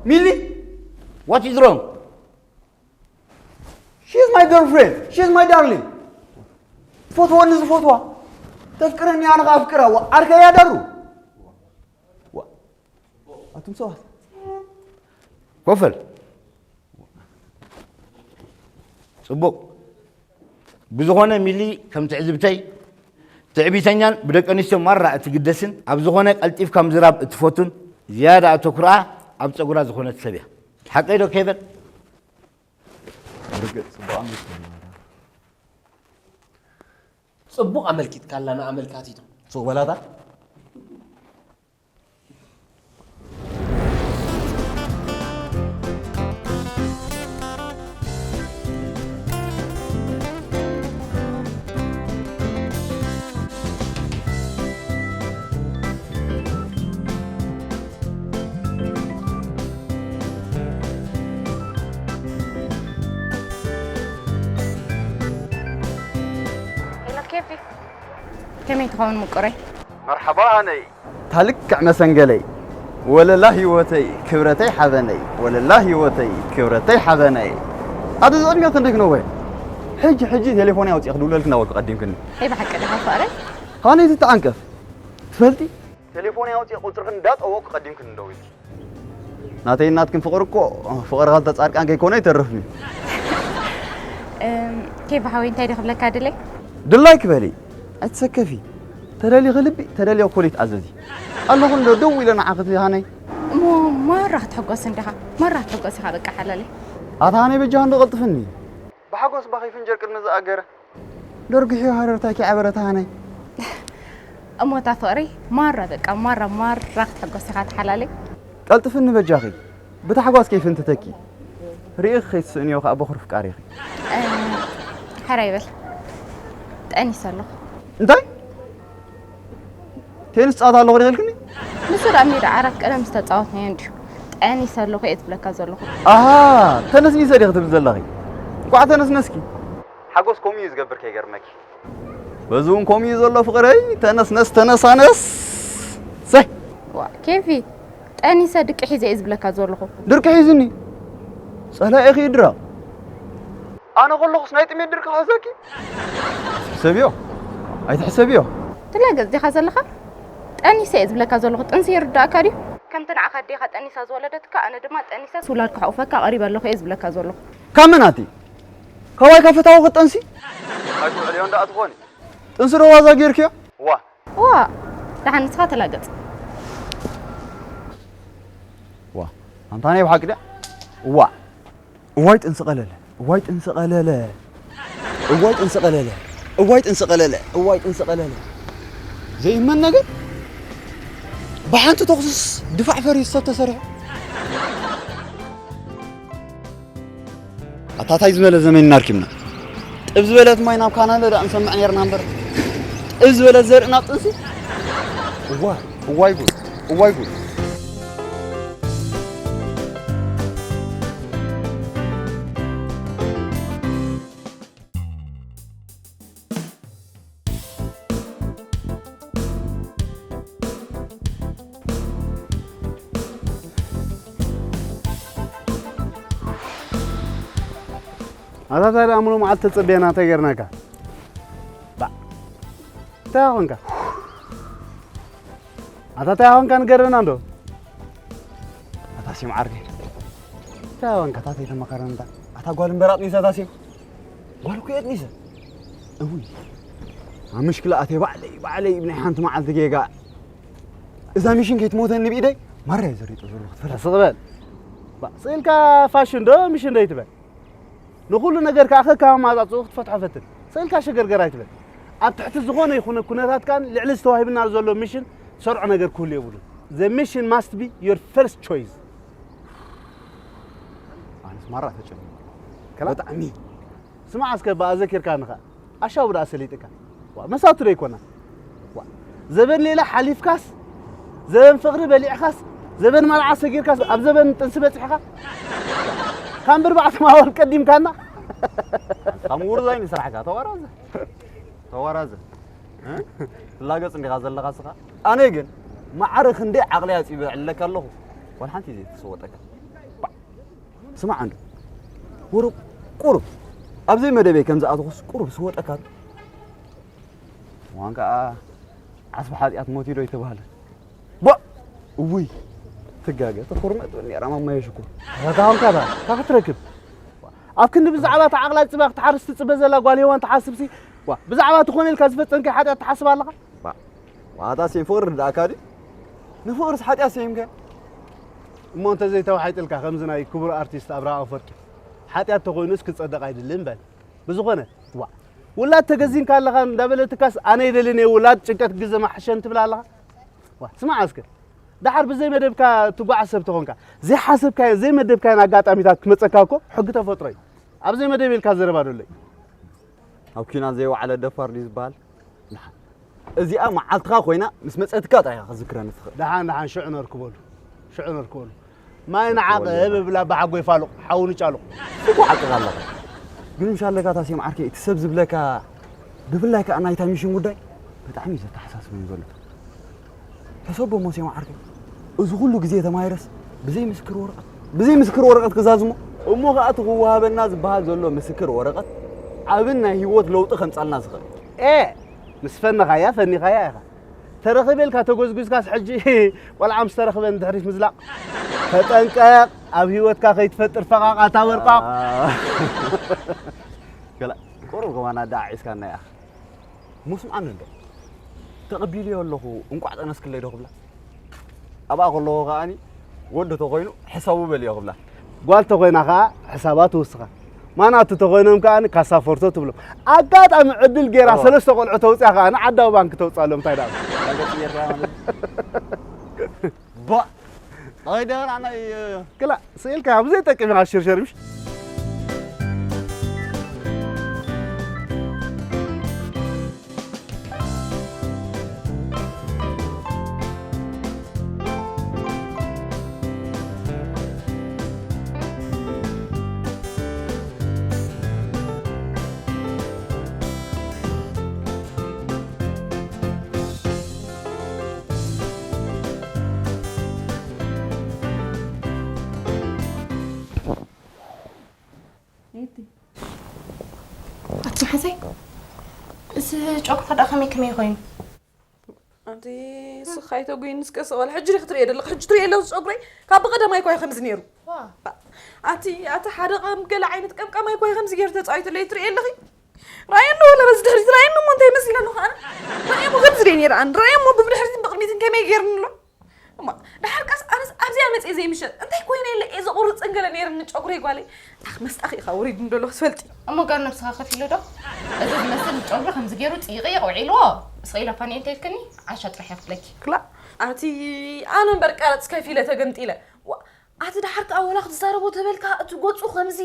ሚሊ? What is wrong? She is my girlfriend. She is my darling. ትፈትወኒ ዝፈትዋ፣ ተፍቅረኒ ኣነ ከኣ ኣፍቅራ። ዋ፣ ዓርከይ ኣዳሩ። ዋ፣ ኣቱም ሰባት። ኮፈል። ጽቡቕ። ብዝኾነ ሚሊ፣ ከም ትዕዝብተይ፣ ትዕቢተኛን ብደቂ ኣንስትዮ ማራ እትግደስን፣ ኣብ ዝኾነ ቀልጢፍካ ምዝራብ እትፈቱን፣ ዝያዳ ኣተኩሮኣ ኣብ ጸጉራ ዝኾነት ሰብ እያ። ሓቀይ ዶ ኬቨን? ርግእ ጽቡቕ ኣመልኪትካላ። ጽቡቕ ኣመልኪትካላ ንኣመልካቲቱ። ሱቕ በላታ። ሄሎ ኬፊ፣ ከመይ ትኸውን ምቁረይ? መርሓባ ሃነይ። ታልክዕ መሰንገለይ ወለላ ህይወተይ ክብረተይ ሓበነይ ወለላ ህይወተይ ክብረተይ ሓበነይ። ኣቲ ዝቕድሚዮ ክንደይ ክነወ ሕጂ ሕጂ ቴሌፎን ኣውፅእ ክድውለልክ እናወልኩ ቀዲምክኒ። ኣይ ብሓቂ ዲኻ ፍቕረይ? ሃነይ ትተዓንቀፍ ትፈልጢ ቴሌፎን ኣውፅእ ቁፅርክ እንዳጠወቅኩ ቀዲምክኒ ደዊልኪ። ናተይ ናትክን ፍቕሪ እኮ ፍቕሪ ክልተ ጻድቃን ከይኮነ ኣይተርፍን እዩ። ኬፍ ሓወይ እንታይ ድክብለካ ድለይ ድላይክ በሊ ኣይትሰከፊ። ተደሊኺ ልቢ ተደልዮ ኮሊት ኣዘዚ ኣለኹ እንዶ ደው ኢለ ንዓኺ ሃነይ። እሞ ማራ ክትሕጎስ እንዲኻ ማራ ክትሕጎስ ኢኻ በቃ ሓላለይ። ኣታ ሃነይ በጃ እንዶ ቀልጥፍኒ። ብሓጎስ ባኺ ፍንጀር ቅድሚ ዝኣገረ። ደርጊሑ ሃረርታኪ ዓበረ ተሃነይ። እሞ እታ ፍቕሪ ማራ በቃ ማራ ማራ ክትሕጎስ ኢኻ ተሓላለይ። ቀልጥፍኒ በጃኺ ብታሕጓስ ከይፍንትተኪ ርኢኺ ከይትስእንዮ ከኣ በኹሪ ፍቃሪኺ። ሕራይ በል ጠኒሰ ኣለኹ። እንታይ? ቴንስ ጻወት ኣለኹ ዲኺ ኢልክኒ? ንሱ ደኣ ሜዳ ዓራት ቀደም ዝተጻወትናዮ እንድዩ። ጠኒሰ ኣለኹ እየ ዝብለካ ዘለኹ። ኣሃ ተነስኒሰ ዲኺ ትብሊ ዘለኺ? እንቋዕ ተነስነስኪ። ሓጎስ ከምኡ እዩ ዝገብር ከይገርመኪ። በዚ እውን ከምኡ እዩ ዘሎ ፍቕረይ። ተነስነስ ተነሳነስ። ሰይ። ዋ ኬፊ ጠኒሰ ድቂ ሒዘ እየ ዝብለካ ዘለኹ። ድርቂ ሒዝኒ? ጸላኤኺ ይድረቕ። ኣነ ከለኹስ ናይ ጥሜት ድርቂ ክሕዘኪ? ሕሰብዮ ኣይትሕሰብዮ። ትላገጽ ዲኻ ዘለኻ? ጠኒሰ እየ ዝብለካ ዘለኹ። ጥንሲ ይርዳእካ ድዩ? ከምቲ ንዓኻ ኣዴኻ ጠኒሳ ዝወለደትካ ኣነ ድማ ጠኒሰስ ውላድ ክሓቑፈካ ቀሪበ ኣለኹ እየ ዝብለካ ዘለኹ። ካብ መን ኣቲ? ካባይ ካብ ፈታዊ ክትጠንሲ? ኣይትውዕልዮ እንዳ ኣትኾኒ። ጥንሲ ዶ ዋዛ ጌርክዮ? ዋ ዋእ ደሓን ንስኻ ተላገጽ። ዋ ኣንታ ናይ ብሓቂ ድያ? ዋ እዋይ ጥንሲ ቀለለ እዋይ ጥንሲ ቀለለ እዋይ ጥንሲ ቀለለ እዋይ ጥንሲ ቀለለ እዋይ ጥንሲ ቀለለ ዘይእመን ነገር ብሓንቲ ተኹስስ ድፋዕ ፈሪሱ ሰብ ተሰሪሑ ኣታ ታይ ዝበለ ዘመን ኢና ኣርኪብና ጥብ ዝበለት ማይ ናብ ካናለ ዳ እንሰምዕ ነርና እምበር ጥብ ዝበለት ዘርኢ ናብ ጥንሲ እዋይ እዋይ ጉድ እዋይ ጉድ ኣታ ታይ ደኣ ሙሉ መዓልቲ ተጸብየና እንታይ ገርናካ? ባዕ እንታይ ኾንካ? ኣታ ታይ ኾንካ ንገረና እንዶ? ኣታ ሲም ዓርከይ እንታይ ኾንካ? ኣታ ተይተመኸረን እንታ ኣታ ጓል እምበር ኣጥኒሳ ኣታ ሲም ጓል እኮ የጥኒሰ እውይ ኣብ ምሽክላ ኣትየ ባዕለይ ባዕለይ ብናይ ሓንቲ መዓልቲ ጌጋ እዛ ሚሽን ከይትሞተኒ ብኢደይ ማራ እየ ዘሪጦ ዘለኹ ትፈልጥ ስቕ በል ስቕ ኢልካ ፋሽን ዶ ሚሽን ዶ ይትበል ንኹሉ ነገር ከዓ ከከማማፃፅኡ ክትፈትሖ ፈትን ስቕ ኢልካ ሸገርገር ኣይትበል ኣብ ትሕቲ ዝኾነ ይኹነ ኩነታት ከዓ ልዕሊ ዝተዋሂብና ዘሎ ሚሽን ትሰርዖ ነገር ክህሉ የብሉን the mission must be your first choice ኣነስ ማራ ተጨኒቐ ብጣዕሚ ስማዕ እስከ ብኣ ዘኪርካኒ ኸኣ ኣሻቡ ደኣ ሰሊጥካ ዋ መሳቱ ዶ ኣይኮና ዋ ዘበን ሌላ ሓሊፍካስ ዘበን ፍቕሪ በሊዕኻስ ዘበን መርዓ ሰጊርካስ ኣብ ዘበን ጥንሲ በጺሕኻ ካብ ብርባዕተ ማወል ቀዲምካና ካብ ውርዛይ ንስራሕካ ተዋራዘ ተዋራዘ ትላገጽ እንዲኻ ዘለኻ ስኻ ኣነ ግን ማዕረ ክንደይ ዓቕሊ ኣጺበ ዕለካ ኣለኹ ዋላ ሓንቲ ዘይ ትሰወጠካ ስማዕ እንዶ፣ ወረ ቁሩብ ኣብ ዘይመደበይ ከም ዝኣተኹስ ቁሩብ ስወጠካ። እዋን ከኣ ዓስቢ ሓጢኣት ሞት እዩ ዶ ይተባህለ? ቧ! እውይ! ትጋገ፣ ተኮርመጥ ነራ ማማየ ሽኮር። ኣታ ኾንካ ባ፣ ካብ ክትረክብ። ኣብ ክንዲ ብዛዕባ እታ ዓቕላ ጽባ ክትሓርስ ትጽበ ዘላ ጓል ሄዋን ትሓስብሲ፣ ዋ፣ ብዛዕባ ትኾነ ኢልካ ዝፈጸምካዮ ሓጢኣት ትሓስብ ኣለኻ? ዋ፣ ዋታ ሴም ፍቕሪ ርዳእካ ድዩ? ንፍቕርስ ሓጢኣት ሰይምካ? እሞ እንተ ዘይተዋሒጥልካ ከምዚ ናይ ክቡር ኣርቲስት ኣብርሃ ኣፈወርቂ፣ ሓጢኣት ተኾይኑስ ክጸደቕ ኣይድልን በል። ብዝኾነ፣ ዋ፣ ውላድ ተገዚንካ ኣለኻ እንዳበለትካስ ኣነ ይደልን እየ ውላድ ጭንቀት ግዘ ማሕሸን ትብል ኣለኻ? ዋ፣ ስማዕ እስከ። ደሓር ብዘይ መደብካ ትጓዓዝ ሰብ ተኾንካ፣ ዘይሓሰብካዮ፣ ዘይመደብካዮን ኣጋጣሚታት ክመጸካ እኮ ሕጊ ተፈጥሮ እዩ። ኣብ ዘይመደብ ኢልካ ዘረባ ደሎ እዩ። ኣብ ኲናት ዘይወዓለ ደፋር ድዩ ዝበሃል? ደሓን። እዚኣ መዓልትኻ ኮይና ምስ መጸትካ ጥራይ ኢኻ ክዝክረኒ ትኽእል። ደሓን፣ ደሓን፣ ሽዑ ነርክበሉ። ሽዑ ነርክበሉ። ማይ ንዓቐብ እብላ ብሓጎይ ፋሉቕ፣ ሓዊ ንጫሉቕ። ጽቡቕ ሓቅኻ ኣለኻ። ግን ምሽ ኣለካ ታሴም ዓርከይ፣ እቲ ሰብ ዝብለካ፣ ብፍላይ ከኣ ናይታ ሚሽን ጉዳይ ብጣዕሚ እዩ ዘተሓሳስበኒ ዘሎ። ሕሰቦ እሞ ሴማ ዓርከይ፣ እዚ ኩሉ ግዜ ተማሂረስ ብዘይ ምስክር ወረቐት፣ ብዘይ ምስክር ወረቐት ክዛዝሞ? እሞ ከኣ እቲ ክወሃበና ዝበሃል ዘሎ ምስክር ወረቐት ዓብን ናይ ህይወት ለውጢ ከምጻልና ዝኽእል። ኤ! ምስ ፈነኻያ ፈኒኻያ ኢኻ። ተረኺበ ኢልካ ተጎዝጒዝካስ ሕጂ ቆልዓ ምስ ተረኽበ ንድሕሪት ምዝላቕ። ተጠንቀቕ፣ ኣብ ህይወትካ ከይትፈጥር ፈቓቓታ ወርቋቕ። አ፣ ገላ፣ ቁሩብ ከማን ኣደዓዒስካና ኢኻ። እሞ ስምዓኒ እንዶ፣ ተቐቢለዮ ኣለኹ፣ እንቋዕ ጠነስክለይ ዶ ክብላ? ኣብኣ ከለኹ ከኣኒ፣ ወዲ ተኾይኑ ሕሰቡ በልዮ ክብላ። ጓል ተኾይና ከኣ ሕሳባ ትውስኻ። ማናቱ ተኾይኖም ከኣኒ ካሳ ፎርቶ ትብሎም። ኣጋጣሚ ዕድል ጌራ እወ። ሰለስተ ቆልዑ ተውፅያ ከኣኒ ዓዳዊ ባንክ ተውፅኣሎም፣ እንታይ ደኣ? ዳገት ጌርካ ማለት እዩ። ባ! ኣይ ደህና ናይ ክላ፣ ስኢልካ ብዘይጠቅም ኢኻ ሽርሸር፣ ምሽ? ኣቲ መሓዘይ፣ እዚ ጨጉርካ ደኣ ከመይ ከመይ ኮይኑ? ኣንቲ ስኻ ኣይተጉይኒ እስከ ስቕ በል። ሕጂ ዲኺ ትርእየ ዘለኺ? ሕጂ ትርእየ ኣለኺ ጸጉረይ? ካብ ብቐደማይ እኮ እዩ ከምዚ ነይሩ። ዋ። ኣቲ፣ ኣቲ ሓደ ቀም ገለ ዓይነት ቀምቀማይ እኮ እዩ ከምዚ ገይሩ ተጻዊቱለይ። ትርእየ ኣለኺ? ራእየ እንዶ ወላ በዚ ድሕሪት ራእየ እንዶ እሞ እንታይ ይመስል ኣለኹ ኣነ? ራእየ እሞ ከምዚ ደይ ነይረ ኣነ። ራእየ እሞ ብድሕሪትን ብቕድሚትን ከመይ ገይሩኒ ኣሎ? እማ፣ ደሓር ቀስ ኣነስ ኣብዚኣ መጽየ ዘይምሸጥ። እንታይ ኮይነ ኢለ እየ ዘቑርጽን ገለ ነይርኒ ጨጉረይ ጓለይ። ኣኽ መስጣኺ ኢኻ ወሪዱ እንዶ ኣለኹ ትፈልጢ። እሞ ጋር ነብስኻ ከፊሉ ዶ? እዚ ዝመስል ጨጉሪ ከምዚ ገይሩ ጽይቕይቕ ውዒልዎ። ስቕ ኢለ ፋኒ እንተ ኢልክኒ፣ ዓሻ ጥራሕ እየ ክብለኪ። ክላ፣ ኣቲ ኣነ እምበር ቀረጽ ከፊለ ተገምጢለ። ዋ፣ ኣቲ ደሓር ከኣ ወላ ክትዛረቦ ተበልካ፣ እቲ ገጹ ከምዚ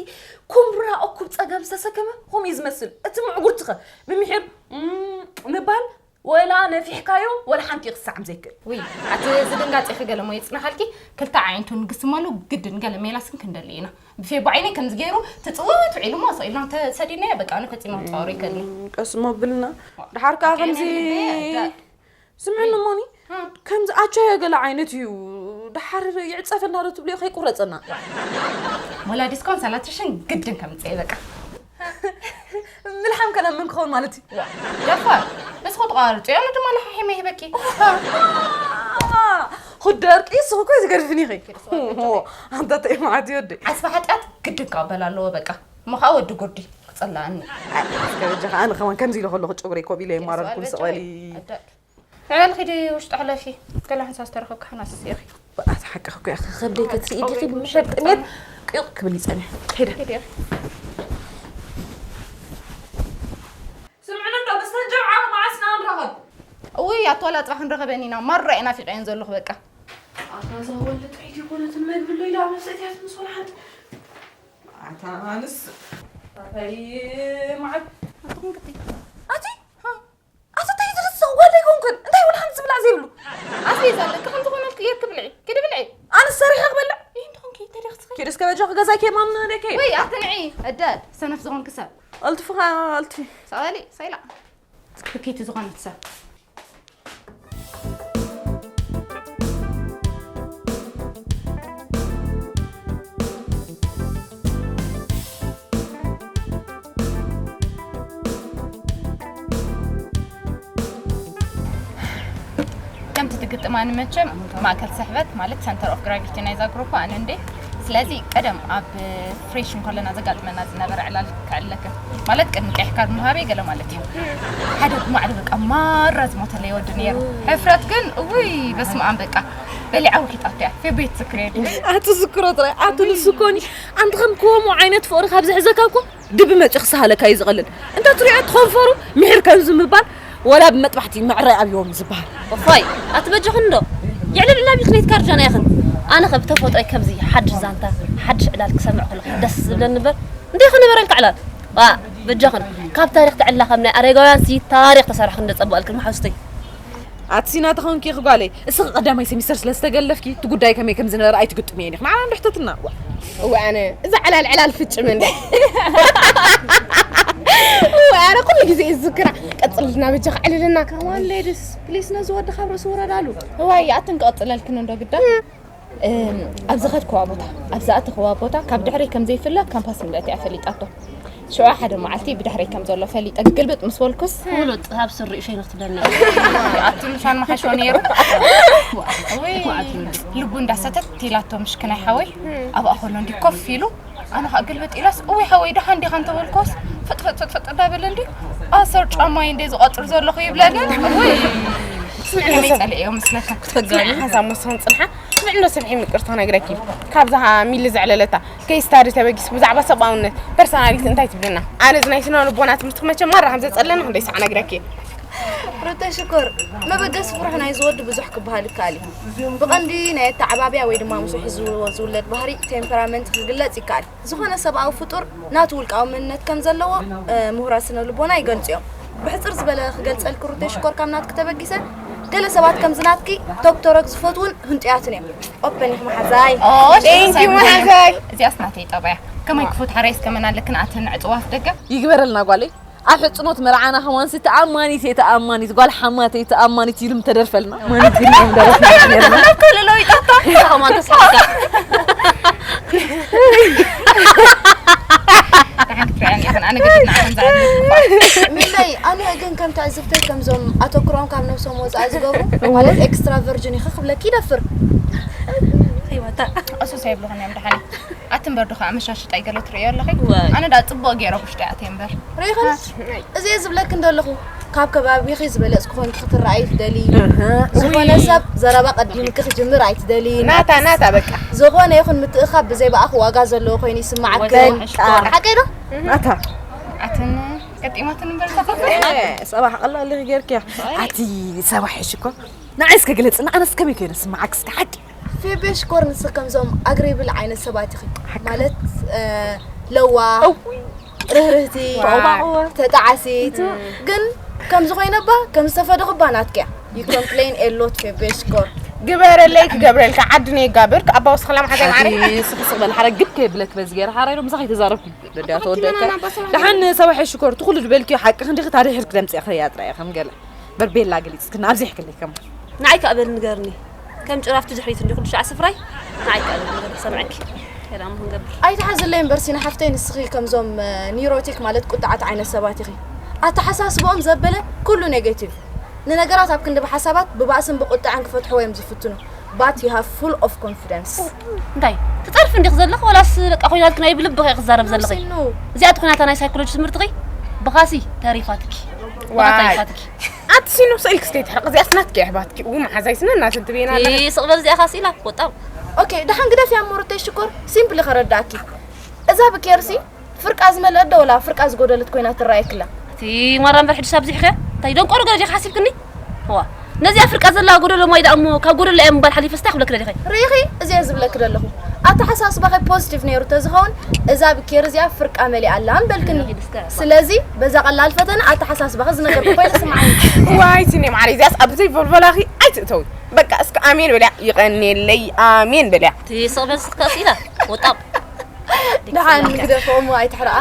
ኩምራ እኩብ ጸገም ዝተሰከመ፣ ከምኡ እዩ ዝመስል። እቲ ምዕጉርትኸ ምምሒር፣ እም፣ ምባል፣ ወላ ነፊሕካዮ፣ ወላ ሓንቲ ክሳዕም ዘይክእል። ውይ፣ ኣቲ እዚ ድንጋጼኺ ገለ እሞ ይጽናሓልኪ። ክልተ ኣዒንቱ ንግስመሉ ግድን ገለ ሜላስን ክንደሊ ኢና። ብፌቦ ዓይነይ ከምዚ ገይሩ ትጽውት ውዒሉ እሞ ስቕ ኢልና እንተሰዲድናዮ፣ በቃ፣ ኣነ ፈጺመ ክጻወሮ ይከልኒ። እም፣ ቀስ እሞ ብልና። ደሓር ከኣ ከምዚ ልበይ፣ ኣዳ- ስምዕኒ እሞኒ፣ ሃ። ከምዚ ኣቻዮ ገለ ዓይነት እዩ። ደሓር ይዕጸፈና ዶ ትብልዮ ከይቁረጸና? ወላ ዲስኮን ሰላትሽን ግድን ከምጽእ በቃ። ምልሓም ከነ ምን ክኸውን ማለት እዩ? ዋ፣ ደፋር። ንስኹ ተቋርጹ፣ ኣነ ድማ ለሓሒመ ይህበኪ። ክደርቂ እስኹ እኮ ዝገድፍኒ ኢኺ። ኣንታ ተይ መዓት ይወደይ። ዓስቢ ሓጢኣት ግድን ክቕበል ኣለዎ በቃ። እሞ ኸኣ ወዲ ጉርዲ ክጸላኣኒ። ኣይ፣ እስከ በጃኻ ኣነ ኸማን ከምዚ ኢለ ከለኹ ጨጉረይ ኮብ ኢለ የማረርኩ፣ ስቕ በሊ። ኣዳል። ዕለል ኺዲ ውሽጢ ሕለፊ፣ ገለ ሓንሳብ ዝተረኸብካ ሓናስስ ኢኺ። በኣት ሓቅኺ እኮ ኢኺ፣ ከብደይ ከትርኢ ዲኺ? ብምሸጥ ጥሜት ቅዩቕ ክብል ይጸንሕ። ከይደ። ከይደ። ስምዕኒ እንዶ፣ ምስተን ጀምዓ መዓስ ኢና ንራኸብ? እውይ፣ ኣቶ ዋላ ጽባሕ ክንረኸበን ኢና። ማራ እየ ናፊቐየን ዘለኹ በቃ። ኣታ እዛ ወልደ ጥዕይቲ ይኮነትን መግቢ ኣሎ ኢላ ኣብ ነፍሰ እትያት ምስ ወላ ሓንቲ። ኣታ ኣንስ። ኣታይ መዓት። ኣቲ፣ ኣቲ እንታይ ትርጽቕ ጓል ኣይኮንኩን? እንታይ ወላ ሓንቲ ዝብላዕ ዘይብሉ? ኣስቤዛ ኣለኪ፣ ከም ዝኾነልኪ ጌርኪ ብልዒ። ኪዲ ብልዒ። ኣነ ሰሪሐ ክበልዕ? ይህ እንተኾንኪ፣ እንታይ ደኣ ክትስኺ? ኪዲ እስከ በጃኺ ገዛይ ከይማም ነደከይ። ወይ፣ ኣትንዒ፣ እደድ፣ ሰነፍ ዝኾንኪ ሰብ። ኣልትፍኻ፣ ኣልትፊ። ሰቐሊ፣ ሰይላ። ትክኪቲ ዝኾነት ሰብ። ግጥም ኣነ መቸም ማእከል ስሕበት ማለት center of gravity ናይዛ ግሩፕ ኣነ እንዴ። ስለዚ ቀደም ኣብ ፍሬሽ እንከለና ዘጋጥመና ዝነበረ ዕላል ክዕለክን ማለት ቅድሚ ቀይሕ ካርድ ምሃበይ ገለ ማለት እዩ። ሓደ ብማዕዶ በቃ ማራ ዝሞተለይ ወዲ ነይሩ። ሕፍረት ግን እውይ በስመ ኣብ በቃ በሊዓ ውሒጣቶ እያ። ፌቤት ዝክሬድ ኣቲ ዝክሮ ጥራይ ኣቲ ንሱ ኮኒ ኣንቲ ከም ክወሙ ዓይነት ፍቕሪ ካብ ዝሕዘካ እኮ ድቢ መፂ ክሳሃለካ እዩ ዝቐልል። እንተ ትሪኦ ትኸንፈሩ ምሒር ከምዚ ምባል ወላ ብመጥባሕቲ መዕረ ኣብዮም ዝበሃል። እፎይ ኣቲ በጃኽን ዶ የዕልልና ቢክኔት ካርጃና ኢኽን። ኣነ ከ ብተፈጥሮይ ከምዚ ሓድሽ ዛንታ ሓድሽ ዕላል ክሰምዕ ከለኹ ደስ ዝብለኒ እምበር እንታይ ይኹን ነበረልካ ዕላል ዋ በጃኽን ካብ ታሪኽ ትዕላ ከም ናይ ኣረጋውያን ሲ ታሪኽ ተሰርሕክን ዶ ጸብቐልክን መሓዙተይ። ኣቲ ሲና ተኾንኪ ኢኺ ጓለይ፣ እስኺ ቀዳማይ ሰሚስተር ስለ ዝተገለፍኪ እቲ ጉዳይ ከመይ ከም ዝነበረ ኣይትግጥምየን ኢኺ ንዓና እንዶ ሕተትና። እወ ኣነ እዛ ዕላል ዕላል ፍጭም እንደ እወ ኣነ ኩሉ ግዜ እዝክራ ቀጽልና በጃኺ ዕልልና። Come on ladies please ነዚ ወዲ ካብ ርእሱ ውረዳሉ። እዋይ ኣትን ክቕጽለልክን እንዶ ግዳ። ኣብ ዝኸድክዋ ቦታ ኣብ ዝኣተኽዋ ቦታ ካብ ድሕረይ ከም ዘይፍለ ካምፓስ ምልእቲ እያ ፈሊጣቶ። ሽዑ ሓደ መዓልቲ ብድሕረይ ከም ዘሎ ፈሊጠ ግልብጥ ምስ በልኩስ ፍሉጥ ኣብ ስሪኡ ሸይኑ ክትብለኒ ኣቲ ምሻን መሓሾ ነይሩ። ልቡ እንዳሰተት ኢላቶ ምሽክናይ ሓወይ ኣብኣ ከሎ እንዲ ኮፍ ኢሉ ኣነ ከዓ ግልብጥ ኢላስ እወይ ሓወይ ደሓን ዲኻ እንተበልኮስ ፍጥፍጥፍጥፍጥ እንዳበለ እንዲ ኣሰር ጫማይ እንደ ዝቐፅር ዘለኹ ይብለኒ። እወይ ስምዒ ከመይ ፀልእዮ ምስለካ ክትፈገሪ ሓንሳብ መሰን ፅንሓ ንዕኖ ሰብሒ ምቅርታ ነግረኪ ካብዛ ሚሊ ዘዕለለታ ከይስታዲ ተበጊስ ብዛዕባ ሰብኣውነት ፐርሶናሊቲ እንታይ ትብልና ኣነ እዚ ናይ ስነ ልቦና ትምህርቲ መቸ ማራ ከም ዘፀለኒ ክንደይ ሳዕ ነግረኪ። ሩተ ሽኮር መበገሲ ፍርሒ ናይ ዝወዲ ብዙሕ ክበሃል ይከኣል እዩ። ብቐንዲ ናይ ኣተዓባብያ ወይ ድማ ምስኡ ሒዝዎ ዝውለድ ባህሪ ቴምፐራመንት ክግለጽ ይከኣል። ዝኾነ ሰብኣዊ ፍጡር ናቱ ውልቃዊ መንነት ከም ዘለዎ ምሁራት ስነ ልቦና ይገልጹ እዮም። ብሕጽር ዝበለ ክገልጸልኪ ሩተ ሽኮር ካብ ናትኪ ተበጊሰ ገለ ሰባት ከምዚ ናትኪ ቶክቶረክ ዝፈትውን ህንጡያትን እዮም። ኦፐን ኢኺ መሓዛይ። Thank you መሓዛይ። እዚኣስ ናተይ ጠባያ ከመይ ክፉት ሓራይ እስከመን ኣለክን ኣተን ዕፅዋፍ ደገ ይግበረልና ጓለይ። ኣብ ሕጽኖት መርዓና ከማንሲ ተኣማኒት እየ ተኣማኒት ጓል ሓማተይ ተኣማኒት ኢሉ ምተደርፈልና ማኒት ኢሉ ምደረፍና ነርና። ከማን ተስሓካ ኣነ ገዲድና ኣነ ዝዓለልኩ ሚለይ ኣነ ግን ከም ትዕዝብተይ ከምዞም ኣተኩሮም ካብ ነብሶም ወፃኢ ዝገብሩ ማለት ኤክስትራ ቨርጅን ኢኸ ክብለኪ ይደፍር። ሂወታ እሱስ ኣይብልኹን እዮም ደሓን ኣቲ እምበር ዶ ከዓ መሻሽጣይ ገለ ትርእዮ ኣለኺ? ዋይ። ኣነ ደኣ ፅቡቕ ገይረ ውሽጢ ኣትየ እምበር። ርኢኽን? እዚ እየ ዝብለክን ዘለኹ። ካብ ከባቢኺ ዝበለፅኪ ኮይንኪ ክትረኣዪ ትደልዪ። ዝኾነ ሰብ ዘረባ ቀዲምኪ ክጅምር ኣይትደልዪን። ናታ ናታ በቃ። ዝኾነ ይኹን ምትእኻብ ብዘይ ብኣኺ ዋጋ ዘለዎ ኮይኑ ይስምዓክን። በቃ። ሓቀይ ዶ? ናታ። ኣትን ገጢማትን እምበር ተኸፍለ። ሰባሕ ቀላል ኢኺ ጌርክያ። ኣቲ ሰባሕ ሽኮር ንዓይ እስከ ግለፅና ኣነስ ከመይ ኮይነ ስምዓክ እስከ ሓቂ። ፌቤ ሽኮር ንስኺ ከምዞም ኣግሬብል ዓይነት ሰባት ኢኺ ማለት ለዋህ ርህርህቲ ተጣዓሲት ግን ከምዚ ኮይነ እባ ከም ዝተፈደኹ እባ ናትኪያ you complain a lot ፌቤ ሽኮር ግበረለይ ክገብረልካ ዓዲ ነይ ጋብር ኣባውስ ክላ መሓዛይ ማዕረ ስቕ ስቕ በል ሓረ ግብ ከየብለክ በዚ ገይረ ሓራይ ዶ ምሳኺ ተዛረብኩ ደድያ ተወደካ ደሓን ሰባሒ ሽኮር ትኹሉ ዝበልክዮ ሓቂ ክንዲኺ ታዲሕር ክደምፅያ ክሪያ ጥራየ ከም ገለ በርቤላ ገሊፅክና ኣብዚሕክለይ ከማ ንዓይ ከዓ በል ንገርኒ ከም ጭራፍቲ ድሕሪት እንዲ ኩሉ ሻዕ ስፍራይ ንዓይ ከዓ በል ንገር ሰምዐኪ ከዳም ክንገብር ኣይትሓዝለይ እምበር ሲና ሓፍተይ ንስኺ ከምዞም ኒውሮቲክ ማለት ቁጣዓት ዓይነት ሰባት ኢኺ ኣተሓሳስብኦም ዘበለ ኩሉ ኔጌቲቭ ንነገራት ኣብ ክንዲ ብሓሳባት ብባእስን ብቁጥዐን ክፈትሕዎ እዮም ዝፍትኑ but you have full of confidence እንታይ ትፀርፊ እንዲክ ዘለኽ ወላስ በቃ ኮይናልክ ናይ ብልብኺ ክዛረብ ዘለኺ እዚኣ ትኾናታ ናይ ሳይኮሎጂ ትምህርትኺ ብኻሲ ተሪፋትኪ ብኻ ተሪፋትኪ ኣቲ ሲኖ ስእልክስ ከይትሕረቕ እዚኣስ ናትኪ ኣሕባትኪ ኡ መሓዛይ ስነ እናትን ትቤና ኣለኺ ስቕ በል እዚኣ ኻስ ኢላ ወጣም ኦኬ ደሓን ግደፍያ እሞ ሩተይ ሽኮር ሲምፕሊ ከረዳእኪ እዛ ብኬርሲ ፍርቃ ዝመልአት ዶ ወላ ፍርቃ ዝጎደለት ኮይና ትረኣየኪ ኣላ እቲ ማራ እምበር ሕድሽ ኣብዚሕኸ እንታይ ደንቆሮ ገለ ዲኻ ሓሲብክኒ ዋ ነዚኣ ፍርቃ ዘለዋ ጎደሎ ማይ ደኣ እሞ ካብ ጎደሎ እያ ምባል ሓሊፈ ስታይ ክብለኪ ደሊኸ ርኢኺ እዚኣ ዝብለኪ ዘለኹ ኣተሓሳስባኺ ፖዚቲቭ ነይሩ ተዝኸውን እዛ ብኬር እዚኣ ፍርቃ መሊኣ ኣላ ምበልክኒ ስለዚ በዛ ቀላል ፈተነ ኣተሓሳስባኺ ዝነገርኩ ኮይነ ስምዓኒ ዋይ ሲኔ ማዓረይ እዚኣስ ኣብ ዘይፈልፈላኺ ኣይትእተዊ በቃ እስከ ኣሜን በልያ ይቐንየለይ ኣሜን በልያ እቲ ስቕ በል ስኽከስ ኢላ ወጣም ደሓን ንግደፎ እሞ ኣይትሕረኣ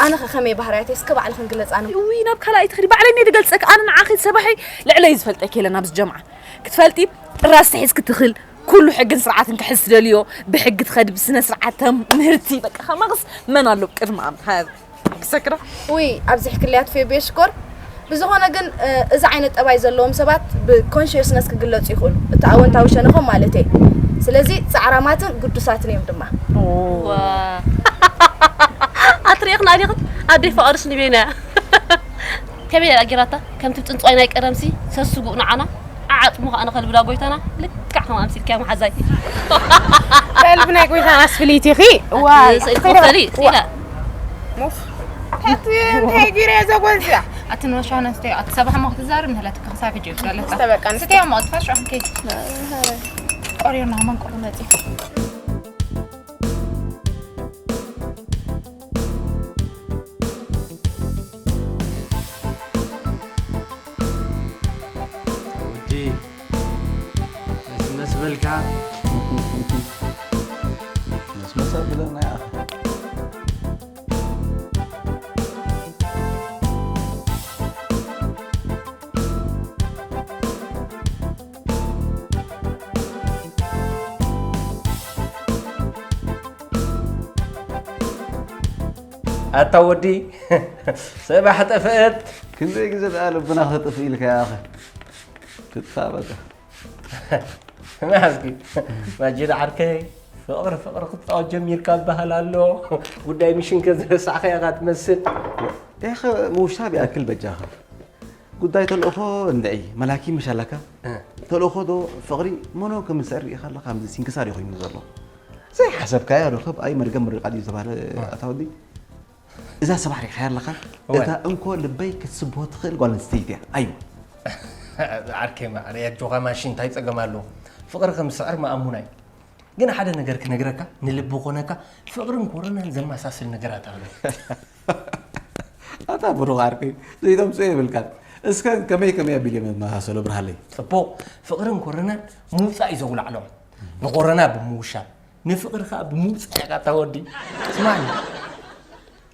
ኣነ ኸ ከመይ ባህርያተይ እስከ ባዕልኽን ግለፃ ነው ውይ ናብ ካልኣይ ትኽዲ ባዕለይ እየ ዝገልፀኪ ኣነ ንዓኺ ሰባሐይ ልዕለይ ዝፈልጠኪ የለን ኣብዚ ጀምዓ ክትፈልጢ ጥራዝ ትሒዝኪ ትኽል ኩሉ ሕግን ስርዓትን ክሕዝ ትደልዮ ብሕጊ ትኸድ ብስነ ስርዓት ተምህርቲ በቃ ከማኽስ መን ኣሎ ቅድሚ ኣም ሃብ ክሰክራ ውይ ኣብዚ ሕክልያት ፌቤ ሽኮር ብዝኾነ ግን እዚ ዓይነት ጠባይ ዘለዎም ሰባት ብኮንሽስነስ ክግለፁ ይኽእሉ፣ እቲ ኣወንታዊ ሸነኾም ማለት እየ። ስለዚ ፃዕራማትን ግዱሳትን እዮም ድማ። ኣትሪእኽና ዲኽን ኣደይ ፍቕርስ ንቤና እያ። ከመይ ደኣ ጌራታ ከምቲ ብጥንፅዋይ ናይ ቀደምሲ ሰስጉእ ንዓና ዓዓጥሙ ከዓ ንኸልብዳ ጎይታና ልክዕ ከም ኣምሲልክያ መሓዛይ። ከልብ ናይ ጎይታናስ ፍልይቲ ኢኺ። ዋ ሰይድ ኮፈሊ ኢላ እንታይ ጊረ ዘጎንዚያ ኣቲ ንወሻ ነስተዮ ኣቲ ሰባሕ ሞ ክትዛርብ ንህለት ክሳብ ሕጂ ይብዳለካ ተበቃ ስተዮ ሞ ትፋሽ ኦኬ ቆሪርና መንቆር መፂ ወዲ መስመስ በልካ መስመስ ኣብለና ይኣኸ ኣታ ወዲ ሰባሕ ጠፍአት ክንደይ ግዜ ደኣ ልብና ክተጥፍእ ኢልካ ይኣኸ ትጥፋእ በቃ ናስኪ ማጅድ ዓርከይ ፍቕሪ ፍቕሪ ክትፃወት ጀሚርካ በሃል ኣሎ ጉዳይ ሚሽን ከዝረሳዕካ ኢኻ ትመስል ኢኸ ምውሻብ ይኣክል በጃኻ ጉዳይ ተልእኾ እንድዒ መላኪ ምሽ ኣለካ ተልእኾ ዶ ፍቕሪ መኖ ከም ዝስዕር ርኢኻ ኣለኻ ምዚ ሲንክሳር ይኾይኑ ዘሎ ዘይሓሰብካዮ ዶ ከብኣይ መርገም ምርቃ ድዩ ዝተባህለ ኣታ ወዲ እዛ ሰባሕ ሪኢኻያ ኣለኻ እታ እንኮ ልበይ ክትስብሆ ትኽእል ጓል ኣንስተይቲ እያ ኣዩ ዓርከይ ማዕረ ኣጆኻ ማሺ እንታይ ፀገም ኣለዎ ፍቕሪ ከም ዝስዕር መኣሙና እዩ ግን ሓደ ነገር ክነግረካ ንልቢ ኮነካ ፍቕርን ኮረናን ዘመሳስል ነገራት ኣሎ ኣታ ብሩኽ ዓርከይ ዘይተምፅኦ የብልካን እስከ ከመይ ከመይ ኣቢል እዮም መመሳሰሎ ብርሃለይ ፅቡቕ ፍቕርን ኮረናን ምውፃእ እዩ ዘውላዕሎም ንኮረና ብምውሻብ ንፍቕሪ ከዓ ብምውፃእ ኢኻ እታ ወዲ ስማዕኒ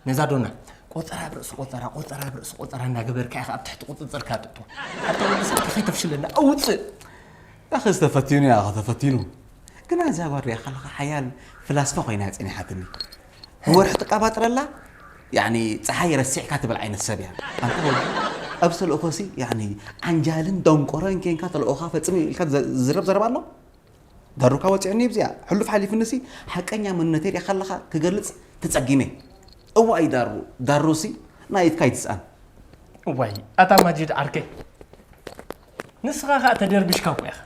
ነዛ ዶና ቆፀራ ብርእሲ ቆፀራ ቆፀራ ብርእሲ ቆፀራ እናገበርካ ኢኻ ኣብ ትሕቲ ቁፅፅርካ ትእትዋ ኣታ ወዲ ስልኪ ከይተፍሽለና ኣውፅእ ያኸ ዝተፈትኑ እያ ከተፈትኑ ግና እዛ ጓል ሪኣ ከለኻ ሓያል ፍላስፋ ኮይና እያ ፀኒሓትኒ ንወርሒ ትቃባጥረላ ያኒ ፀሓይ ረሲዕካ ትብል ዓይነት ሰብ እያ ኣንታ ወዲ ኣብ ተልእኾሲ ያኒ ዓንጃልን ደንቆሮን ኬንካ ተልእኾኻ ፈፅም ኢልካ ዝዝረብ ዘረባ ኣሎ ዳሩካ ወፂዑኒ ብዚኣ ሕሉፍ ሓሊፉንሲ ሓቀኛ መንነተይ ሪኣ ከለኻ ክገልፅ ተፀጊመ እዋይ ዳሩ ዳሩሲ ናይትካ ይትስኣን እዋይ ኣታ ማጅድ ዓርከይ ንስኻ ኸዓ ተደርቢሽካ እኮ ኢኻ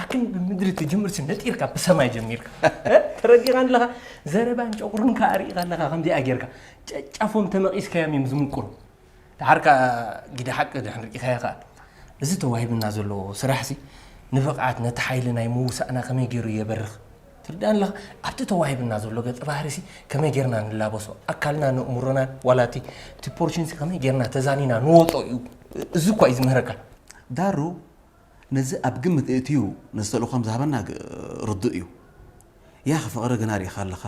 ኣክን ብምድሪ ትጅምርሲ ነጢርካ ብሰማይ ጀሚርካ ተረዲኻ ኣለኻ ዘረባን ጨቑርን ከዓ ርኢኻ ኣለኻ ከምዚኣ ጌርካ ጨጫፎም ተመቒስካዮም እዮም ዝምቅሩ ደሓር ከዓ ግደ ሓቂ ድሕን ርኢኻዮ ከዓ እዚ ተዋሂብና ዘሎ ስራሕሲ ንብቕዓት ነቲ ሓይሊ ናይ ምውሳእና ከመይ ገይሩ የበርኽ ትርዳእ ኣለኻ ኣብቲ ተዋሂብና ዘሎ ገፀ ባህሪሲ ከመይ ጌርና ንላበሶ ኣካልና ንእምሮናን ዋላ እቲ እቲ ፖርሽንሲ ከመይ ጌርና ተዛኒና ንወጦ እዩ እዚ እኳ እዩ ዝምህረካ ዳሩ ነዚ ኣብ ግምት እእትዩ ነዚ ተልእኾ ከም ዝሃበና ርዱእ እዩ ያኺ ፍቕሪ ግና ርኢኻ ኣለኻ